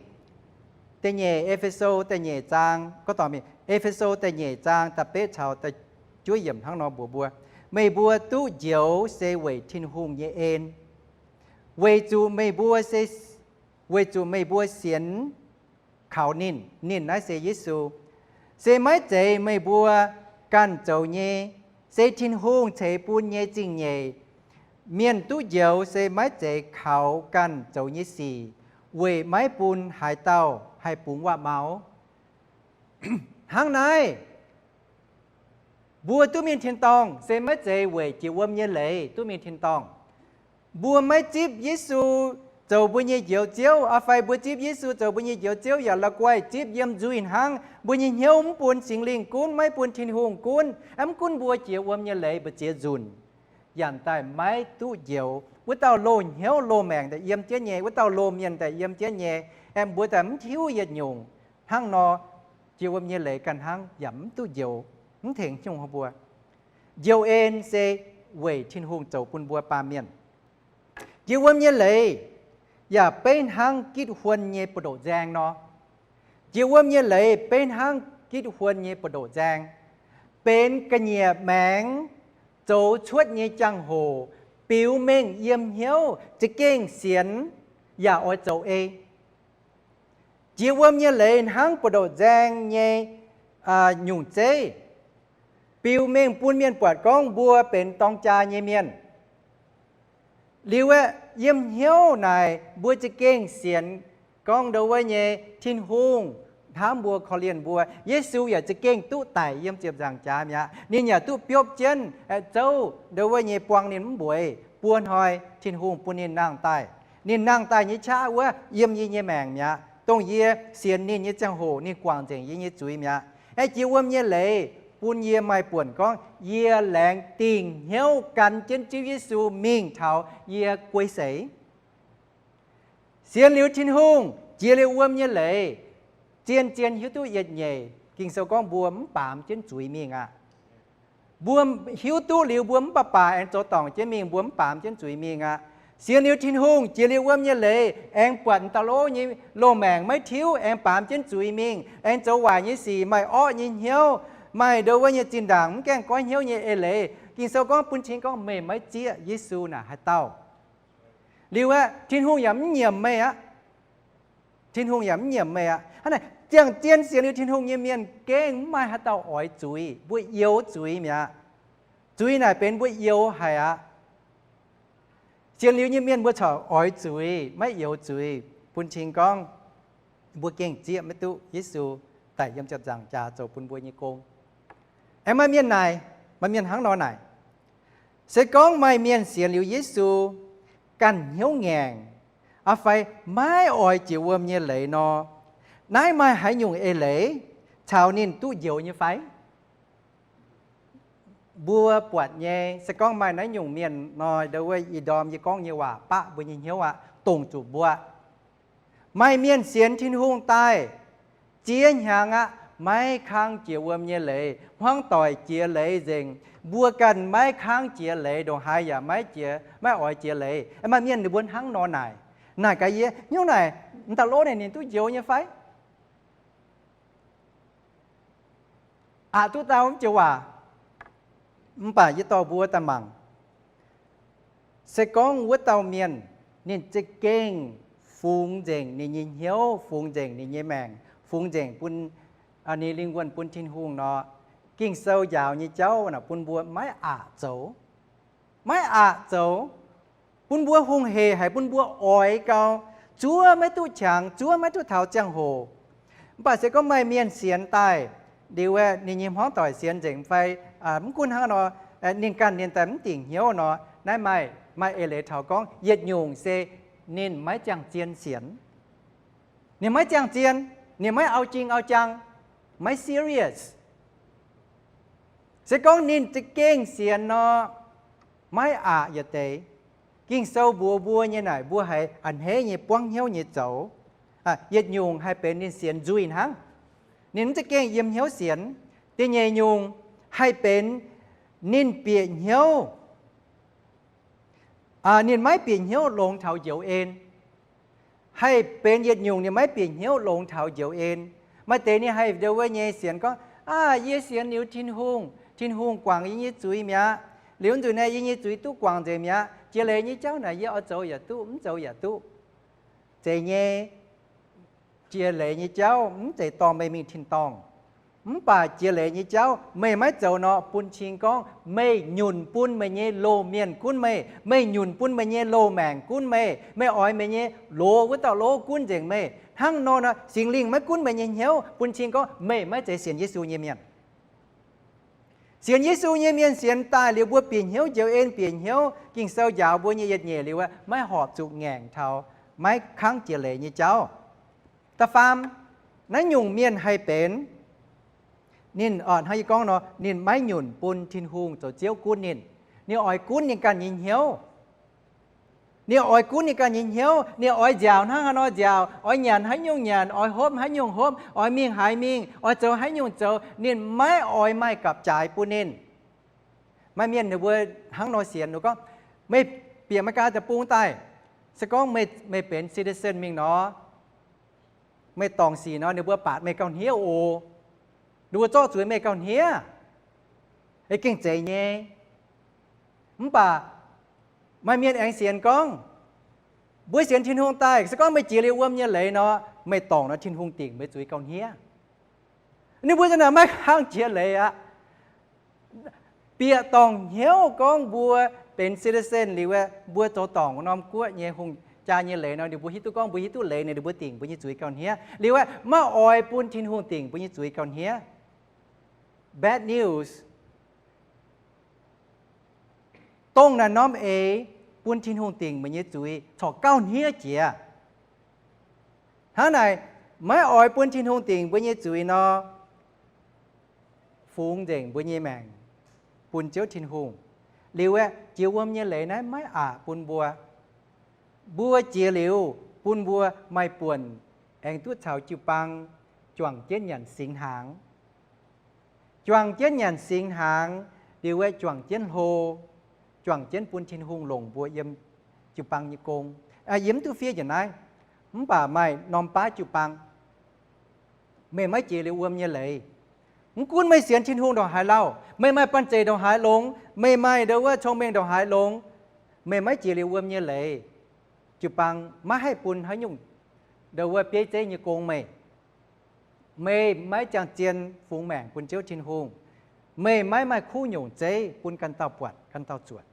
Da'nyeic E^fe^so da'nyeic zaang, gorngv dorh mingh E^fe^so da'nyeic zaang da'betv caux da'juov yiemc hnangv nor mbuox mbuo, meih mbuo duqv njoux se weic Tin-Hungh nyei en, weic zuqc meih mbuo se, weic zuqc meih mbuo sienx kaux ninh. Ninh naaiv se Yesu. Se maiv zeiz meih mbuo ganh zoux nyei, se Tin-Hungh ceix bun nyei zingh nyeic. Mienh duqv njoux se maiv zeiz kaux ganh zoux nyei sic, weic maiv bun haaix dauh haih bungx waac-maux. Hnangv naaiv, mbuo duqv mingh tin-dorngh se maiv zeiz weic jiex wuom nyei leiz duqv mingh tin-dorngh. Mbuo maiv zipv Yesu zoux mbuo nyei Njoux Ziouv, aa fai mbuo zipv Yesu zoux mbuo nyei Njoux Ziouv yaac la'guaih zipv yiem nzuih hnangv. Mbuo nyei hnyouv mv bun Singx Lingh gunv, maiv bun Tin-Hungh gunv, mv gunv mbuo jiex wuom nyei leiz mbu'ziex nzunc, yangh daaih maiv duqv njoux. Wuov dauh loz-hnyouv loz-maengc daaih yiem jienv nyei, wuov dauh loz-mienh daaih yiem jienv nyei, aengx mbuo daaih mv hiuv yietc nyungc. Hnangv nor, jiex wuom nyei leiz ganh hnangv yaac mv duqv njoux, mv tengx nyungc mbuo. Njoux en se weic Tin-Hungh zoux bun mbuo baamh mienh. Jiex wuom nyei leiz yaac beiv hnangv gitv huon nyei buoz-ndoqv nzaeng nor. Jiex wuom nyei leiz beiv hnangv gitv huon nyei buoz-ndoqv nzaeng, benx ga'nyiec maengx zoux cuotv nyei jangx-hoc, biux mengh yiem hnyouv za'gengh sienx yaac oix zoux ei. Jiex wuom nyei leiz hnangv buoz-ndoqv nzaeng nyei nyungc zeiv, biux mengh bun mienh buatc gorngv mbuo benx dorng jaa nyei mienh. Liuz aeqv, yiem hnyouv naaic mbuo za'gengh sienx gorngv ndo wuov nyei Tin-Hungh hnamv mbuo, korv-lienh mbuo. Yesu yaac za'gengh duqv daic yiem ziepc nzaangc jaax mi'aqv. Ninh yaac duqv biopv jienv, zouv ndo wuov nyei buang ninh mv mbueiz. Buo hnoi Tin-Hungh bun ninh nangh daaih. Ninh nangh daaih nyei qaqv wuov yiem yie nyei maengc mi'aqv. Dongh yie sienx ninh nyei ziangh hoc ninh guangc nzengc yie nyei zuiz mi'aqv. Aeqv, jiex wuom nyei leiz bun yie maaih buonc gorngv yie laengz dingc hnyouv gan jienv Ziouv Yesu mingh taux yie guei seix. Sienx liuz Tin-Hungh, jiex liuz wuom nyei leiz, zien-zien hiuv duqv yietc nyeic. Ging-Sou gorngv mbuo mv baamz jienv zuiz mingh aqv. Mbuo hiuv duqv liuz mbuo mv baac baac aengx zoux dorngc jienv mingh, mbuo mv baamz jienv zuiz mingh aqv. Sienx liuz Tin-Hungh, jiex liuz wuom nyei leiz, aengx buatc dauh lov nyei loz-maengc maiv tiuv, aengx baamz jienv zuiz mingh, aengx zoux waaic nyei sic, maaih orqv nyei hnyouv, maaih ndo wuov nyei zinh ndaangc mv gaengh goiv hnyouv nyei eix leiz. Ging-Sou gorngv bun cing gorngv meih maiv zieqv Yesu naaic haaix dauh. Liuz aeqv, Tin-Hungh yaac mv nyiemc meih aqv. Tin-Hungh yaac mv nyiemc meih aqv. Hnangv naaic, ziangh zien sienx liuz Tin-Hungh nyei mienh gengh mv maaih haaix dauh oix zuiz. Mbuo youx zuiz mi'aqv. Zuiz naaic benx mbuo youx haic aqv. Sienx liuz nyei mienh mbuo corc oix zuiz, maiv youx zuiz, bun cing gorngv mbuo gengh zieqv maiv duqv Yesu daic yiem ziepc nzaangc jaax zoux bun mbuo nyei gong. Aengx maaih mienh naaic, maaih mienh hnangv nor naaic, se gorngv maaih mienh sienx liuz Yesu ganh hnyouv ngaengc, aa fai maiv oix jiex wuom nyei leiz nor, naaiv maaih haaix nyungc eix leiz caux ninh duqv njoux nyei fai? Mbuo buatc nyei, se gorngv maaih naaiv nyungc mienh nor, ndo wuov ih ndorm yie gorngv nyei waac baqv mbuo nyei hnyouv aqv, dongc zuqc mbuo. Maaih mienh sienx Tin-Hungh daaih ziex hnyangx aqv, maiv kangv jiex wuom nyei leiz, hmuangv doic jiex leiz nzengc. Mbuo ganh maiv kangv jiex leiz, ndongc haaix yaac maiv jiex, maiv oix jiex leiz. Maaih mienh ninh mbuo hnangv nor naaic. Naaic gaax yie, hnyouv naaic, m'daaih lov naaic ninh duqv njoux nyei fai? Aqc duqv dau mv joux waac, mv baac yie dorh mbuo daaih mangc. Se gorngv wuov dauh mienh ninh za'gengh fungx nzengc ninh nyei hnyouv, fungx nzengc ninh nyei maengc, fungx nzengc bun ninh lingh wuonh bun Tin-Hungh nor, Ging-Sou njaaux nyei jauv naaic bun mbuo maiv aqc zoux. Maiv aqc zoux, bun mbuo hungh heic haic, bun mbuo oix gau, zuov maiv duqv qangx, zuov maiv duqv taux ziangh hoc. Mv baac se gorngv maaih mienh sienx daaih, liuz ninh nyei hmuangv doic sienx nzengc fai mv gunv hnangv nor, ninh ganh ninh daaih mv dingc hnyouv nor, naaiv maaih, maaih eix leiz taux gorngv yietc nyungc se ninh maiv ziangh zien sienx. Ninh maiv ziangh zien, ninh maiv au jing au jang, maiv serious. Se gorngv ninh za'gengh sienx nor, maiv aqc yietc deix. Ging-Sou mbuox mbuo nyei naaic, mbuo haiz a'hneiv nyei buangv hnyouv nyei zoux. Yietc nyungc haih benx ninh sienx nzuih hnangv, ninh mv za'gengh yiem hnyouv sienx. Da'nyeic nyungc haih benx ninh bieqc hnyouv, ninh maiv bieqc hnyouv longx taux njoux en. Haih benx yietc nyungc ninh maiv bieqc hnyouv longx taux njoux en. Maaih deix ninh haih ndo wuov nyei sienx gorngv, Aav, yie sienx liuz Tin-Hungh, Tin-Hungh guangc yie nyei zuiz mi'aqv. Liuz nzunc naaiv yie nyei zuiz duqv guangc nzengc mi'aqv. Jiex leiz nyei jauv naaic yie oix zoux yaac duqv, mv zoux yaac duqv. Zeiz nyei, jiex leiz nyei jauv mv zeiz dorh meih mingh tin-dorngh. Mv baac jiex leiz nyei jauv meih maiv zoux nor, bun cing gorngv meih nyunc bun meih nyei loz-mienh gunv meih, meih nyunc bun meih nyei loz-maengc gunv meih, meih oix meih nyei loz wuov dauh lov gunv nzengc meih. Hnangv nor nor, Singx Lingh maiv gunv meih nyei hnyouv, bun cing gorngv meih maiv zeiz sienx Yesu nyei mienh. Sienx Yesu nyei mienh sienx daaih liuz, mbuo bieqc hnyouv njoux en, bieqc hnyouv Ging-Sou njaaux mbuo nyei yietc nyeic liuz, maiv horpc zuqc ngaengc taux maiv kangv jiex leiz nyei jauv. Da'faam, naaiv nyungc mienh haih benx ninh, hnangv yie gorngv nor, ninh maiv nyunc bun Tin-Hungh zoux Ziouv gunv ninh. Ninh oix gunv ninh ganh nyei hnyouv. Ninh oix gunv ninh ganh nyei hnyouv. Ninh oix nziaauc hnangv haaix nor nziaauc, oix nyanc haaix nyungc nyanc, oix hopv haaix nyungc hopv, oix mingh haaix mingh, oix zoux haaix nyungc zoux. Ninh maiv oix maaih gapv-jaaix bun ninh. Maaih mienh ninh mbuo hnangv nor sienx, ninh gorngv, meih bieqc Meigaa deic-bung daaih, se gorngv meih, meih benx citizen mingh nor, meih dorngc sic nor, ninh mbuo baatc meih gauh hniev oc. Ninh mbuo zorqv zuiz meih gauh hniev. Ei gengh zeiz nyei. Mv baac maaih mienh aengx sienx gorngv, mbuo sienx Tin-Hungh daaih, se gorngv meih jiex liuz wuom nyei leiz nor, meih dorngc nor Tin-Hungh dingc meih zuiz gauh hniev. Ninh mbuo za'naaic maiv kangv jiex leiz aqv. Bieqc dorngc hnyouv gorngv mbuo benx citizen liuz, mbuo zoux dorngc norm guoqv nyei hungh jaa nyei leiz nor, ninh mbuo hiuv duqv gorngv mbuo hiuv duqv leiz nor, ninh mbuo dingc mbuo nyei zuiz gauh hniev. Liuz maiv oix bun Tin-Hungh dingc mbuo nyei zuiz gauh hniev. Bad news. Dongh naaiv norm eix bun Tin-Hungh dingc meih nyei zuiz corc gauh hniev jiex. Hnangv naaic, maiv oix bun Tin-Hungh dingc mbuo nyei zuiz nor, fungx nzengc mbuo nyei maengc bun Ziouv Tin-Hungh. Liuz aeqv, jiex wuom nyei leiz naaiv maiv aqc bun mbuo. Mbuo jiex liuz bun mbuo maaih buonc aengx duqv caux jiu-baang juangc jienv nyanc singx hnaangx. Juangc jienv nyanc singx hnaangx, liuz aeqv, juangc jienv hlo, juangc jienv bun Tin-Hungh longc mbuo yiem jiu-baang nyei gong. Yie mv duqv fiev njiec naaiv, mv baac maaih norm baav jiu-baang, meih maiv jiex liuz wuom nyei leiz, mv gunv meih sienx Tin-Hungh ndongc haaix lauh, meih maaih banh zeic ndongc haaix longx, meih maaih ndo wuov cong-mengh ndongc haaix longx, meih maiv jiex liuz wuom nyei leiz, jiu-baang maiv haih bun haaix nyungc ndo wuov bieiv zeiv nyei gong meih. Meih maiv ziangh zien fungx maengc bun Ziouv Tin-Hungh. Meih maiv maaih kuv nyungc zeiv bun ganh dauh buatc, ganh dauh zuotc.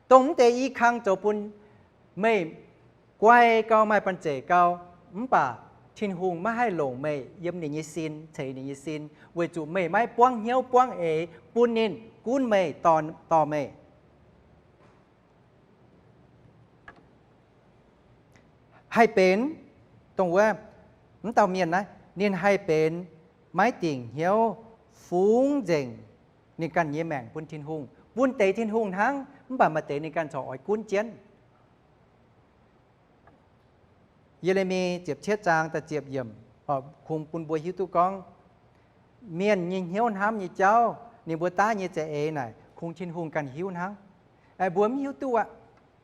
Dongh mv deix i kang zoux bun meih guai gau, maaih banh zeic gau, mv baac Tin-Hungh maiv haih longc meih yiem ninh nyei sin, ceix ninh nyei sin, weic zuqc meih maiv buangv hnyouv buangv eix bun ninh gunv meih, dorh, dorh meih. Haih benx dongh wuov, mv dauh mienh naaiv, ninh haih benx maiv dingc hnyouv fungx nzengc ninh ganh nyei maengc bun Tin-Hungh, bun deix Tin-Hungh hnangv, mv baac maaih deix ninh ganh corc oix gunv jienv. Ye^le^mi ziepc cietv zaang da'ziepc yiemc, kungx bun mbuo hiuv duqv gorngv, mienh nyei hnyouv hnamv nyei jauv, ninh mbuo daav nyei za'eix naaic, kungx Tin-Hungh ganh hiuv hnangv. Mbuo mv hiuv duqv aqv.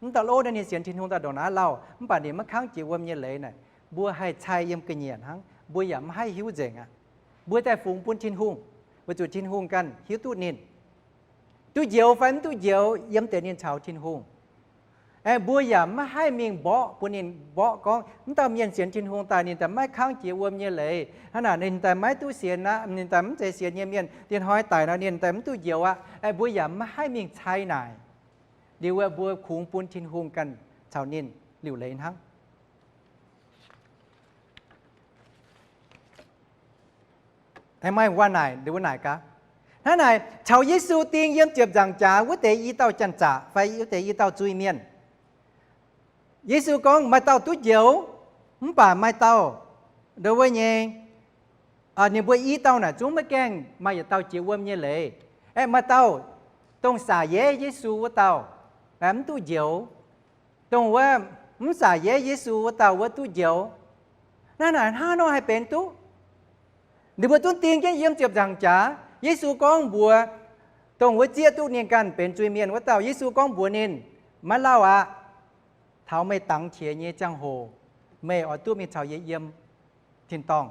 Mv dauh lov naaiv ninh sienx Tin-Hungh daaih ndongc naaiv lauh, mv baac ninh maiv kangv jiex wuom nyei leiz naaic, mbuo haih cai yiem ga'nyiec hnangv, mbuo yaac maiv haih hiuv nzengc aqv. Mbuo daaih fungx bun Tin-Hungh, weic zuqc Tin-Hungh ganh hiuv duqv ninh duqv njoux fai mv duqv njoux, yiem deix ninh caux Tin-Hungh. Aeqv, mbuo yaac maiv haih mingh mborqv bun ninh mborqv gorngv, mv dauh mienh sienx Tin-Hungh daaih ninh daaih maiv kangv jiex wuom nyei leiz. Hnangv naaic ninh daaih maiv duqv sienx aqv, ninh daaih mv zeiz sienx nyei mienh, diex hnoi daic nor ninh daaih mv duqv njoux aqv. Aeqv, mbuo yaac maiv haih mingh cai naaic. Liuz aeqv, mbuo kungx bun Tin-Hungh ganh caux ninh liuc leiz hnangv. Aengx maaih waac naaic, mbuo naaic gaax. Hnangv naaic, caux Yesu ding yiem ziepc nzaangc jaax wuov deix i dauh janx-zaqc fai wuov deix i dauh zuiz-mienh, Yesu gorngv maaih dauh duqv njoux, mv baac maaih dauh, ndo wuov nyei, ninh mbuo i dauh naaic zungv maiv gaengh maaih yietc dauh jiex wuom nyei leiz. Aeqv, maaih dauh dongh saac yeiv Yesu wuov dauh mv duqv njoux. Dongh wuov mv saac yeiv Yesu wuov dauh wuov duqv njoux. Naaiv naaic hnangv nor haih benx duqv? Ninh mbuo zungv ding jienv yiem ziepc nzaangc jaax. Yesu gorngv mbuox dongh wuov zieqv duqv ninh ganh benx zuiz-mienh wuov dauh, Yesu gorngv mbuox ninh, maiv lauh aqv. Taux meih dangx qiex nyei ziangh hoc, meih oix duqv mingh caux yie yiem tin-dorngh.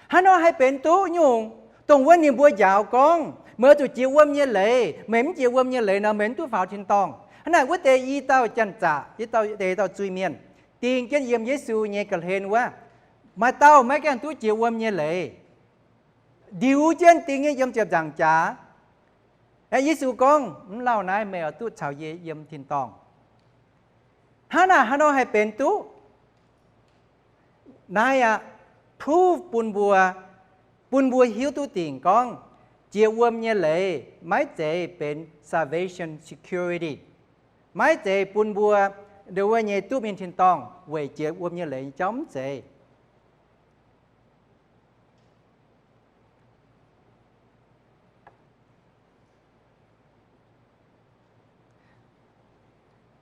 Hnangv nor haih benx duqv nyungc? Dongh wuov ninh mbuo njaaux gorngv, meih oix zuqc jiex wuom nyei leiz. Meih mv jiex wuom nyei leiz nor, meih mv duqv faaux tin-dorngh. Hnangv naaic wuov deix i dauh janx-zaqc, i dauh, deix dauh zuiz-mienh, ding jienv yiem Yesu nyei ga'hlen wuov, maaih dauh maiv gaengh duqv jiex wuom nyei leiz. ndiux jienv ding nyei yiem ziepc nzaangc jaax. Aeqv, Yesu gorngv, Mv lauh naaiv meih oix duqv caux yie yiem tin-dorngh. Hnangv naaic haaix nor haih benx duqv? Naaiv aqv, proof bun mbuo, bun mbuo hiuv duqv dingc gorngv jiex wuom nyei leiz maiv zeiz benx salvation security. Maiv zeiz bun mbuo ndo wuov nyei duqv mingh tin-dorngh weic jiex wuom nyei leiz nyei jauv, mv zeiz.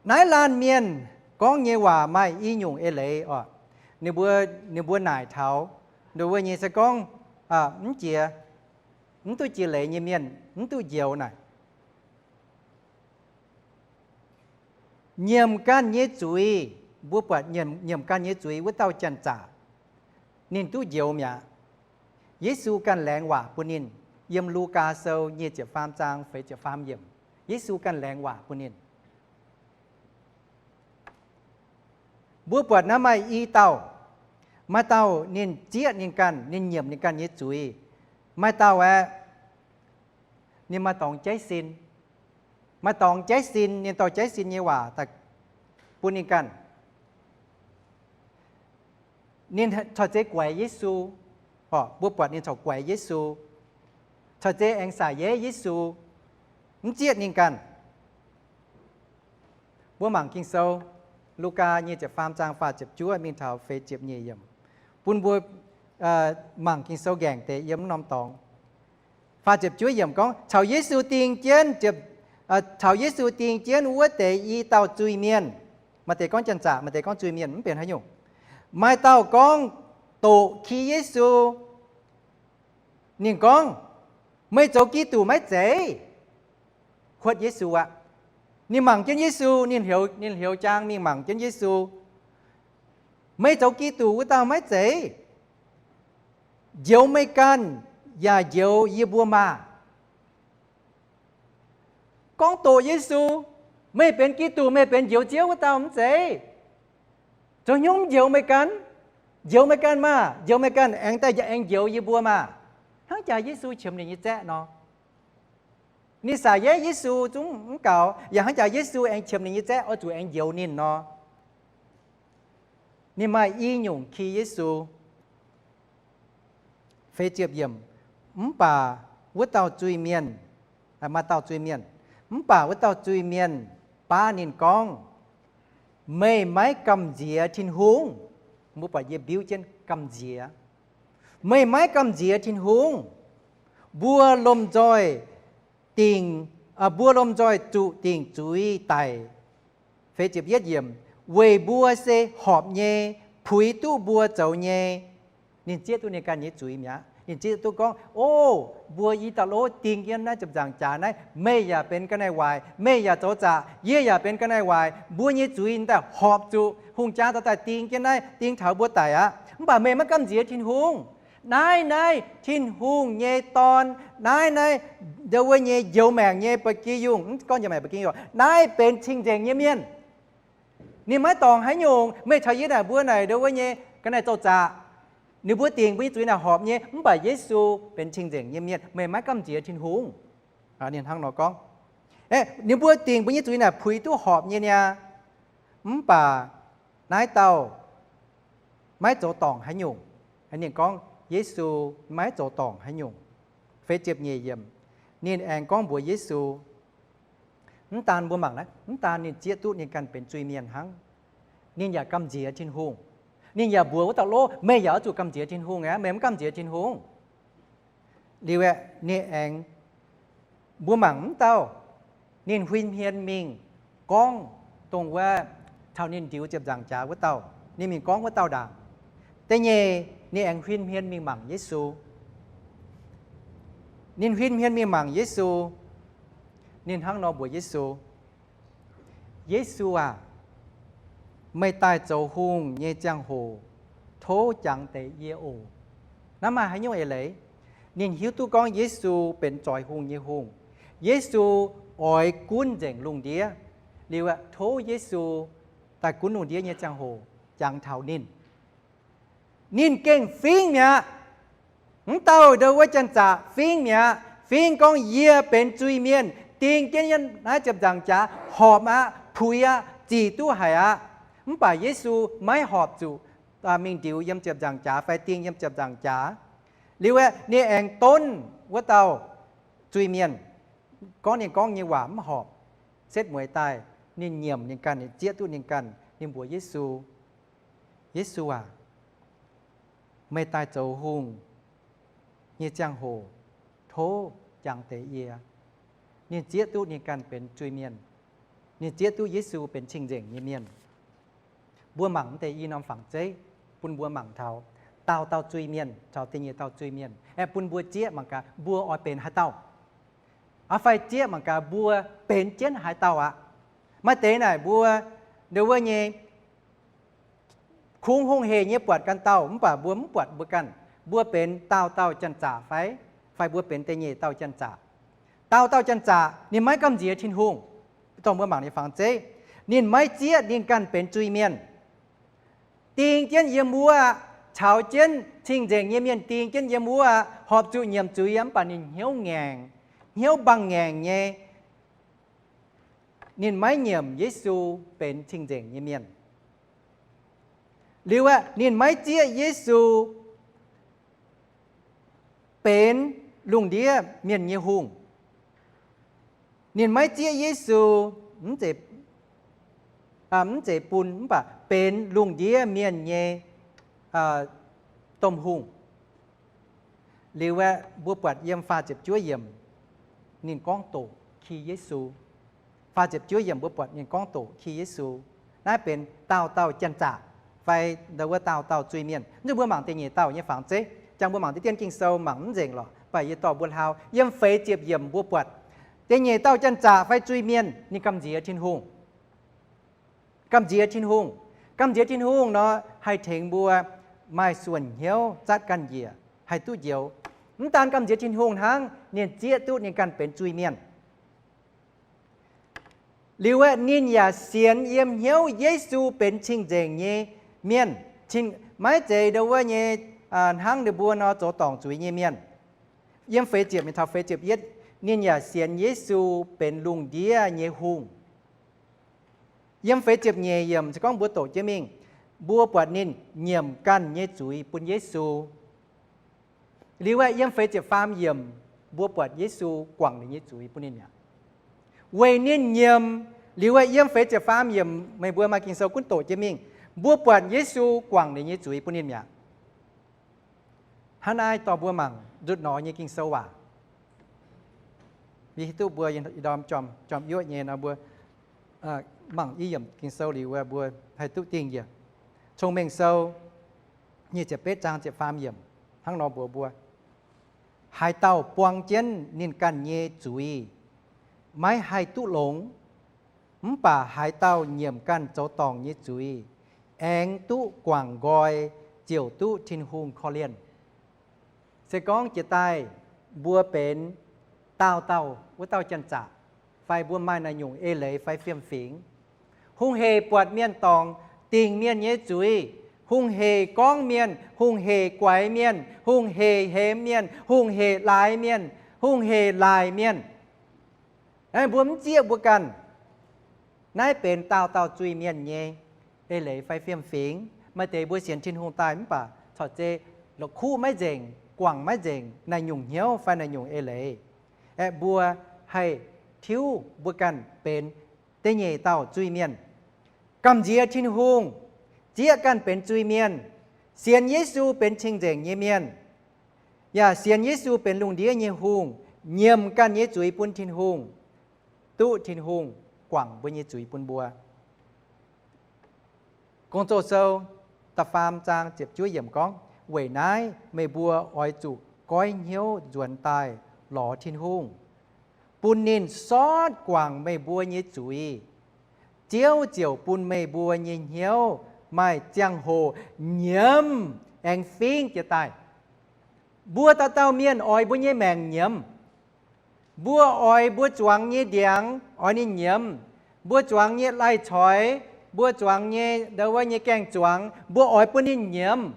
Naaiv laanh mienh gorngv nyei waac maaih i nyungc eix leiz oc. Ninh mbuo, ninh mbuo naaic taux ndo wuov nyei se gorngv mv jiex, mv duqv jiex leiz nyei mienh mv duqv njoux naaic. Nyiemc ganh nyei zuiz, mbuo buatc nyiemc ganh nyei zuiz wuov dauh janx-zaqc, ninh duqv njoux mi'aqv. Yesu ganh laengz waac bun ninh. Yiem Lugaa Sou nyei ziepc faam zaang feix ziepc faam yiemc, Yesu ganh laengz waac bun ninh. Mbuo buatc naaiv maaih i dauh, maaih dauh ninh zieqv ninh ganh, ninh nyiemc ninh ganh nyei zuiz. Maaih dauh aeqv, ninh maaih dorngx jaiv sin. Maaih dorngx jaiv sin, ninh dorh jaiv sin nyei waac daaih bun ninh ganh. Ninh corc zeiz guaix Yesu. Mbuo buatc ninh corc guaix Yesu, corc zeiz aengx saac yeiv Yesu, mv zieqv ninh ganh. Mbuo mangc Ging-Sou, Lugaa nyei ziepc faam zaang faah ziepc juov mingh taux feix ziepc nyeic yiemc, bun mbuo mangc Ging-Sou nqaengc deix yiem wuov norm dorngx. Faah ziepc juov yiemc gorngv, caux Yesu ding jienv, caux Yesu ding jienv wuov deix i dauh zuiz-mienh. Maaih deix gorngv janx-zaqc, maaih deix gorngv zuiz-mienh, mv benx haaix nyungc. Maaih dauh gorngv doqc ki Yesu. Ninh gorngv, Meih zoux Giduc maiv zeiz? Kuotv Yesu aqv. Ninh mangc jienv Yesu, ninh heuc, ninh heuc jaang mingh mangc jienv Yesu. Meih zoux Giduc wuov dauh maiv zeiz? Njoux meih ganh yaac njoux yie mbuo maah! Gorngv doqc Yesu, Meih benx Giduc, meih benx Njoux Ziouv wuov dauh mv zeiz? Zoux haaix nyungc mv njoux meih ganh? Njoux meih ganh maah! Njoux meih ganh aengx daaih aengx njoux yie mbuo maah! Hnangv jaax Yesu qiemx ninh nyei zaeqv nor. Ninh saac yeiv Yesu zungv mv gaux, yaac hnangv jaax Yesu aengx qiemx ninh nyei zaeqv oix zuqc aengx njoux ninh nor. Ninh maaih i nyungc ki Yesu. Feix ziepc yiemc, mv baac wuov dauh zuiz-mienh, maaih dauh zuiz-mienh, mv baac wuov dauh zuiz-mienh baav ninh gorngv, Meih maiv gamh nziex Tin-Hungh. Mbuo buatc yie mbiuv jienv gamh nziex. Meih maiv gamh nziex Tin-Hungh. Mbuo lomh nzoih dingc, mbuo lomh nzoih zuqc dingc zuiz daic. Feix ziepc yietv yiemc, weic mbuo se horpc nyei, puix duqv mbuo zoux nyei. Ninh zieqv duqv ninh ganh nyei zuiz mi'aqv. Ninh zieqv duqv gorngv, O, mbuo i dauh lov ding jienv naaiv ziepc nzaangc jaax naaiv, meih yaac benx ga'naaiv waaic, meih yaac zoux zaqc, yie yaac benx ga'naaiv waaic, mbuo nyei zuiz daaih horpc zuqc hungh jaa daaih ding jienv naaiv, ding taux mbuo daic aqv. Mv baac meih maiv gamh nziex Tin-Hungh. Naaiv, naaiv Tin-Hungh nyei Dorn, naaiv, naaiv ndo wuov nyei njoux maengc nyei ba'gi yungh, mv gorngv njoux maengc ba'gi yungh, naaiv benx cing-nzengc nyei mienh. Ninh maiv dorngc haaix nyungc. Meih caux yie naaic mbuo naaic ndo wuov nyei ga'naaiv zoux zaqc, ninh mbuo dingc mbuo nyei zuiz naaic horpc nyei, mv baac Yesu benx cing-nzengc nyei mienh. Meih maiv gamh nziex Tin-Hungh. Ninh hnangv nor gorngv. Ninh mbuo dingc mbuo nyei zuiz naaic puix duqv horpc nyei niaa. Mv baac naaiv dauh maiv zoux dorngc haaix nyungc. Ninh gorngv Yesu maiv zoux dorngc haaix nyungc. Feix ziepc nyeic yiemc, ninh aengx gorngv mbuox Yesu, mv daan mbuo mangc naaiv, mv daan ninh zieqv duqv ninh ganh benx zuiz-mienh hnangv, ninh yaac gamh nziex Tin-Hungh. Ninh yaac mbuox wuov dauh lov, meih yaac oix zuqc gamh nziex Tin-Hungh aqv, meih mv gamh nziex Tin-Hungh. Liuz aeqv, ninh aengx, mbuo mangc mv dauh, ninh huin hmien mingh gorngv dongh wuov caux ninh ndiux ziepc nzaangc jaax wuov dauh, ninh mingh gorngv wuov dauh ndaangc. Da'nyeic ninh aengx huin hmien mingh mangc Yesu. Ninh huin hmien mingh mangc Yesu. Ninh hnangv nor mbuox Yesu, Yesu aac, meih daaih zoux hungh nyei ziangh hoc, tov jangx deix yie oc. Naaiv maaih haaix nyungc eix leiz? Ninh hiuv duqv gorngv Yesu benx zoix hungh nyei hungh. Yesu oix gunv nzengc lungh ndiev. Liuz aeqv, tov Yesu daaih gunv lungh ndiev nyei ziangh hoc jangx taux ninh. Ninh gengh fingx mi'aqv. M'dauh ndau wuov janx-zaqc fingv mi'aqv. Fingv gorngv, Yie benx zuiz-mienh, ding jienv yiem naaiv ziepc nzaangc jaax horpc aqv, puix aqv, zic duqv haic aqv. Mv baac Yesu maiv horpc zuqc mingh ndiux yiem ziepc nzaangc jaax fai ding yiem ziepc nzaangc jaax. Liuz aeqv, ninh aengx donv wuov dauh zuiz-mienh, gorngv ninh gorngv nyei waac mv horpc, setv mueiz daaih. Ninh nyiemc ninh ganh, ninh zieqv duqv ninh ganh, ninh mbuox Yesu, Yesu aac, meih daaih zoux hungh nyei ziangh hoc, tov jangx deix yie. Ninh zieqv duqv ninh ganh benx zuiz-mienh. Ninh zieqv duqv Yesu benx cing-nzengc nyei mienh. Mbuo mangc mv deix i norm fangx zeiv bun mbuo mangc taux dauh dauh zuiz-mienh caux da'nyeic dauh zuiz-mienh, aeqv, bun mbuo zieqv mangc gaax mbuo oix benx haaix dauh. Aa, fai zieqv mangc gaax mbuo benx jienv haaix dauh aqv. Maaih deix naaic mbuo ndau wuov nyei kungx hungh hec nyei buatc ganh dauh, mv baac mbuo mv buatc mbuo ganh. Mbuo benx dauh dauh janx-zaqc fai, fai mbuo benx da'nyeic dauh janx-zaqc. Dauh dauh janx-zaqc ninh maiv gamh nziex Tin-Hungh. Dongh mbuo mangc ninh fangx zeiv, ninh maiv zieqv ninh ganh benx zuiz-mienh. Ding jienv yiem wuov aqv, caux jienv cing-nzengc nyei mienh ding jienv yiem wuov aqv, horpc zuqc nyiemc zuiz, mv baac ninh hnyouv ngaengc, hnyouv mbangh ngaengc nyei. Ninh maiv nyiemc Yesu benx cing-nzengc nyei mienh. Liuz aeqv, ninh maiv zieqv Yesu benx lungh ndiev mienh nyei hungh. Ninh maiv zieqv Yesu mv zeiz, mv zeiz bun, mv baac benx lungh ndiev mienh nyei domh hungh. Liuz aeqv, mbuo buatc yiem faah ziepc juov yiemc, ninh gorngv doqc ki Yesu. Faah ziepc juov yiemc mbuo buatc ninh gorngv doqc ki Yesu. Naaiv benx dauh dauh janx-zaqc fai ndau wuov dauh dauh zuiz-mienh. Nzunc mbuo mangc da'nyeic dauh nyei fangx zeiv. Jangx mbuo mangc deix dien Ging-Sou mangc mv nzengc lorqc, mv baac yie dorh mbuo hlaau. Yiem feix ziepc yiemc mbuo buatc da'nyeic dauh janx-zaqc fai zuiz-mienh ninh gamh nziex Tin-Hungh. Gamh nziex Tin-Hungh. Gamh nziex Tin-Hungh nor haih tengx mbuo maaih suonc hnyouv zatv ganh njiec, haih duqv njoux. Mv daan gamh nziex Tin-Hungh hnangv, ninh zieqv duqv ninh ganh benx zuiz-mienh. Liuz aeqv, ninh yaac sienx yiem hnyouv Yesu benx cing-nzengc nyei mienh, maiv zeiz ndau wuov nyei hnangv ninh mbuo nor zoux dorngc zuiz nyei mienh. Yiem feix ziepc mingh taux feix ziepc yietv, ninh yaac sienx Yesu benx lungh ndiev nyei hungh. Yiem feix ziepc nyeic yiemc se gorngv mbuo doqc jienv mingh, mbuo buatc ninh nyiemc ganh nyei zuiz bun Yesu. Liuz aeqv, yiem feix ziepc faam yiemc mbuo buatc Yesu guangc ninh nyei zuiz bun ninh mi'aqv. Weic ninh nyiemc. Liuz aeqv, yiem feix ziepc faam yiemc meih mbuo maaih Ging-Sou gunv doqc jienv mingh, mbuo buatc Yesu guangc ninh nyei zuiz bun ninh mi'aqv. Hnangv naaiv dorh mbuo mangc nzutc nor nyei Ging-Sou waac. Yie hiuv duqv mbuo ih ndorm jorm, jorm yuoqv nyei nor mbuo mangc i yiemc Ging-Sou liuz mbuo haih duqv dingh njiec. Cong-Mengh Sou nyic ziepc betv zaang ziepc faam yiemc hnangv nor mbuox mbuo, haaix dauh buang jienv ninh ganh nyei zuiz maiv haih duqv longx, mv baac haaix dauh nyiemc ganh zoux dorngc nyei zuiz aengx duqv guangc nqoi, ziouc duqv Tin-Hungh korv-lienh. Se gorngv jiex daaih mbuo benx dauh dauh wuov dauh janx-zaqc, fai mbuo maaih naaiv nyungc eix leiz fai fiem-fingx, hungh hec buatc mienh dorngc, dingc mienh nyei zuiz, hungh hec gorngv mienh, hungh hec guaix mienh, hungh hec hemx mienh, hungh hec laaix mienh, hungh hec laaic mienh, naaiv mbuo mv zieqv mbuo ganh. Naaiv benx dauh dauh zuiz-mienh nyei eix leiz fai fiem-fingx. Maaih deix mbuo sienx Tin-Hungh daaih mv baac corc zei la'kuqv maiv nzengc, guangc maiv nzengc naaiv nyungc hnyouv fai naaiv nyungc eix leiz. Aeqv, mbuo haih tiuv mbuo ganh benx da'nyeic dauh zuiz-mienh, gamh nziex Tin-Hungh, zieqv ganh benx zuiz-mienh, sienx Yesu benx cing-nzengc nyei mienh, yaac sienx Yesu benx lungh ndiev nyei hungh, nyiemc ganh nyei zuiz bun Tin-Hungh, duqv Tin-Hungh guangc mbuo nyei zuiz bun mbuo. Gong-Zoh Sou da'faam zaang ziepc juov yiemc gorngv, weic naaiv meih mbuo oix zuqc goiv hnyouv nzuonx daaih lorz Tin-Hungh, bun ninh sortv guangc meih mbuo nyei zuiz. Ziouv ziouc bun meih mbuo nyei hnyouv maaih ziangh hoc nyiemz aengx fingv jiez daaih. Mbuo dauh dauh mienh oix mbuo nyei maengc nyiemz. Mbuo oix mbuo zuangx nyei ndiangx oix ninh nyiemz. Mbuo zuangx nyei lai-coix, mbuo zuangx nyei ndau wuov nyei gaeng-zuangx, mbuo oix bun ninh nyiemz.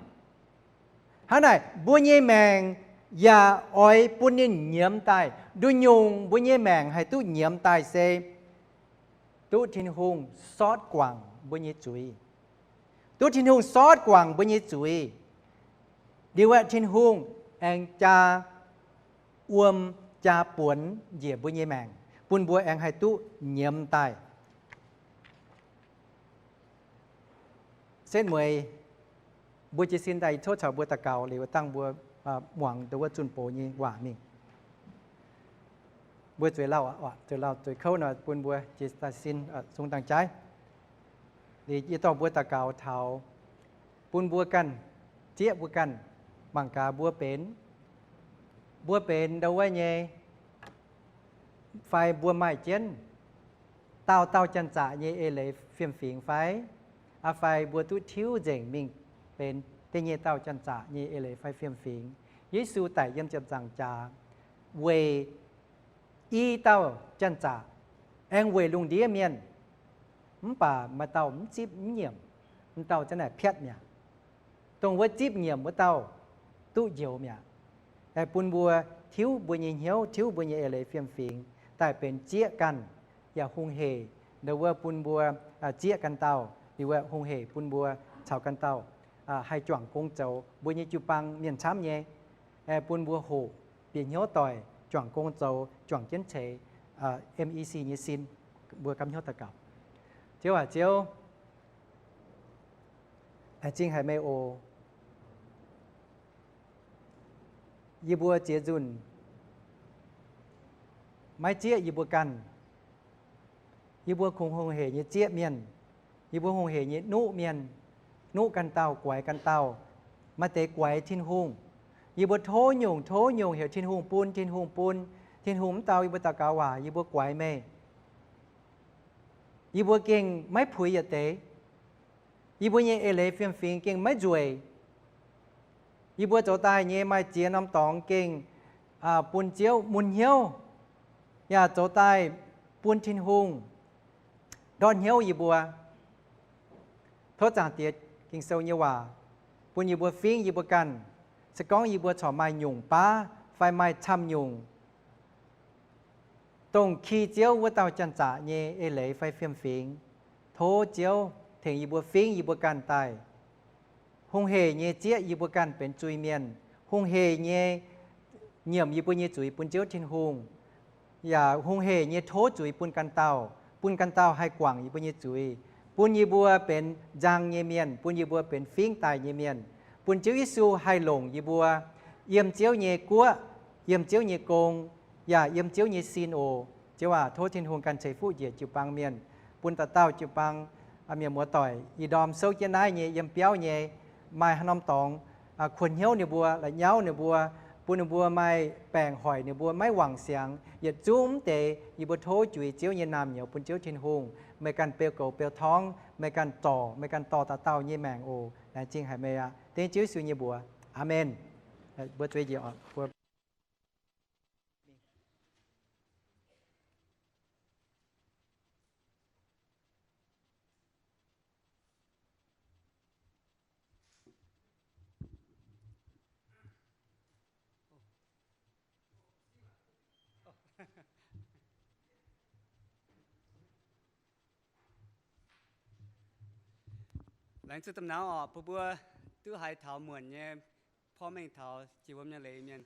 Hnangv naaic, mbuo nyei maengc yaac oix bun ninh nyiemz daaih. Nduqc nyungc mbuo nyei maengc haih duqv nyiemz daaih se duqv Tin-Hungh sortv guangc mbuo nyei zuiz, duqv Tin-Hungh sortv guangc mbuo nyei zuiz. Liuz aeqv, Tin-Hungh aengx jaa wuom jaa buonx njiec mbuo nyei maengc, bun mbuo aengx haih duqv nyiemz daaih. Setv mueiz mbuo jiez sin daaih, yie tov caux mbuo daux gaux liuz dangh mbuo muangx dongh wuov zunh box nyei waac mingh. Mbuo zueiz lauh, zueiz lauh zueiz kouv nor, bun mbuo jiez daaih sin, zungv dangh jaaix. Liuz yie dorh mbuo daux gaux taux bun mbuo ganh, zieqv mbuo ganh, mangc gaax mbuo benx, mbuo benx ndau wuov nyei, fai mbuo maaih jienv dauh dauh janx-zaqc nyei eix leiz fiem-fingx fai? Aa, fai mbuo duqv tiuv nzengc mingh benx da'nyeic dauh janx-zaqc nyei eix leiz fai fiem-fingx? Yesu daic yiem ziepc nzaangc jaax weic i dauh janx-zaqc, aengx weic lungh ndiev mienh. Mv baac maaih dauh mv zipv mv nyiemc, m'dauh zanc naaic piatv mi'aqv. Dongh wuov zipv nyiemc wuov dauh duqv njoux mi'aqv. Bun mbuo tiuv mbuo nyei hnyouv, tiuv mbuo nyei eix leiz fiem-fingx daaih benx zieqv ganh, yaac hungh heic ndau wuov bun mbuo zieqv ganh dauh, liuz wuov hungh heic bun mbuo caux ganh dauh haih juangc gong zoux mbuo nyei jiu-baang mienh camv nyei. Bun mbuo hoqc bieqc hnyouv doic juangc gong zoux, juangc jienv ceix M E C nyei sin. Mbuo gapv hnyouv daux gaux. Ziouv aac, Ziouv, laengz zingh haic meih oc. Yie mbuo ziex nzunc maiv zieqv yie mbuo ganh. Yie mbuo kungx hungh heic nyei zieqv mienh. Yie mbuo hungh heic nyei nuqv mienh, nuqv ganh dauh, guaix ganh dauh, maaih deix guaix Tin-Hungh. Yie mbuo tov nyungc tov nyungc heuc Tin-Hungh bun, Tin-Hungh bun. Tin-Hungh mv dau yie mbuo daux gaux waac, yie mbuo guaix meih. Yie mbuo gengh maiv puix yietc deix. Yie mbuo nyei eix leiz fiem-fingx gengh maiv nzueic. Yie mbuo zoux daaih nyei maaih ziex norm dorngx gengh bun Ziouv mun hnyouv, yaac zoux daaih bun Tin-Hungh ndortv hnyouv yie mbuo. Tov Zaangc Diex Ging-Sou nyei waac bun yie mbuo fingv yie mbuo ganh. Se gorngv yie mbuo corc maaih nyungc baav fai maaih camv nyungc, dongh ki Ziouv wuov dauh janx-zaqc nyei eix leiz fai fiem-fingx, tov Ziouv tengx yie mbuo fingv yie mbuo ganh daaih, hungh heic nyei zieqv yie mbuo ganh benx zuiz-mienh, hungh heic nyei nyiemc yie mbuo nyei zuiz bun Ziouv Tin-Hungh, yaac hungh heic nyei tov zuiz bun ganh dauh, bun ganh dauh haih guangc yie mbuo nyei zuiz, bun yie mbuo benx nzang nyei mienh, bun yie mbuo benx fingv daaih nyei mienh, bun Ziouv Yesu haih longc yie mbuo yiem Ziouv nyei guoqv, yiem Ziouv nyei gong, yaac yiem Ziouv nyei sin oc. Ziouv aac, tov Tin-Hungh ganh ceix fuqv njiec jiu-baang mienh, bun dauh dauh jiu-baang mienh muoz-doic ih ndorm souv jienv naaiv nyei yiem biauv nyei, maaih haaix norm dorngx kuonx hnyouv ninh mbuo, la'nyauv ninh mbuo, bun ninh mbuo maaih baengc hoic ninh mbuo maiv wangc siangx, yietc zungv mv deix yie mbuo tov juix Ziouv nyei naamh nyouz bun Ziouv Tin-Hungh. Meih ganh beu goux beu torngv, meih ganh zorc, meih ganh dorh dauh dauh nyei maengc oc. Laengz zingh haic meih aqv. Dengv Ziouv Yesu nyei mbuox. Aamen. Mbuo zueiz njiec oc. Laengz zingh domh nauz oc, bun mbuo duqv haiz taux muonc nyei porv mengh taux jiex wuom nyei leiz mienh.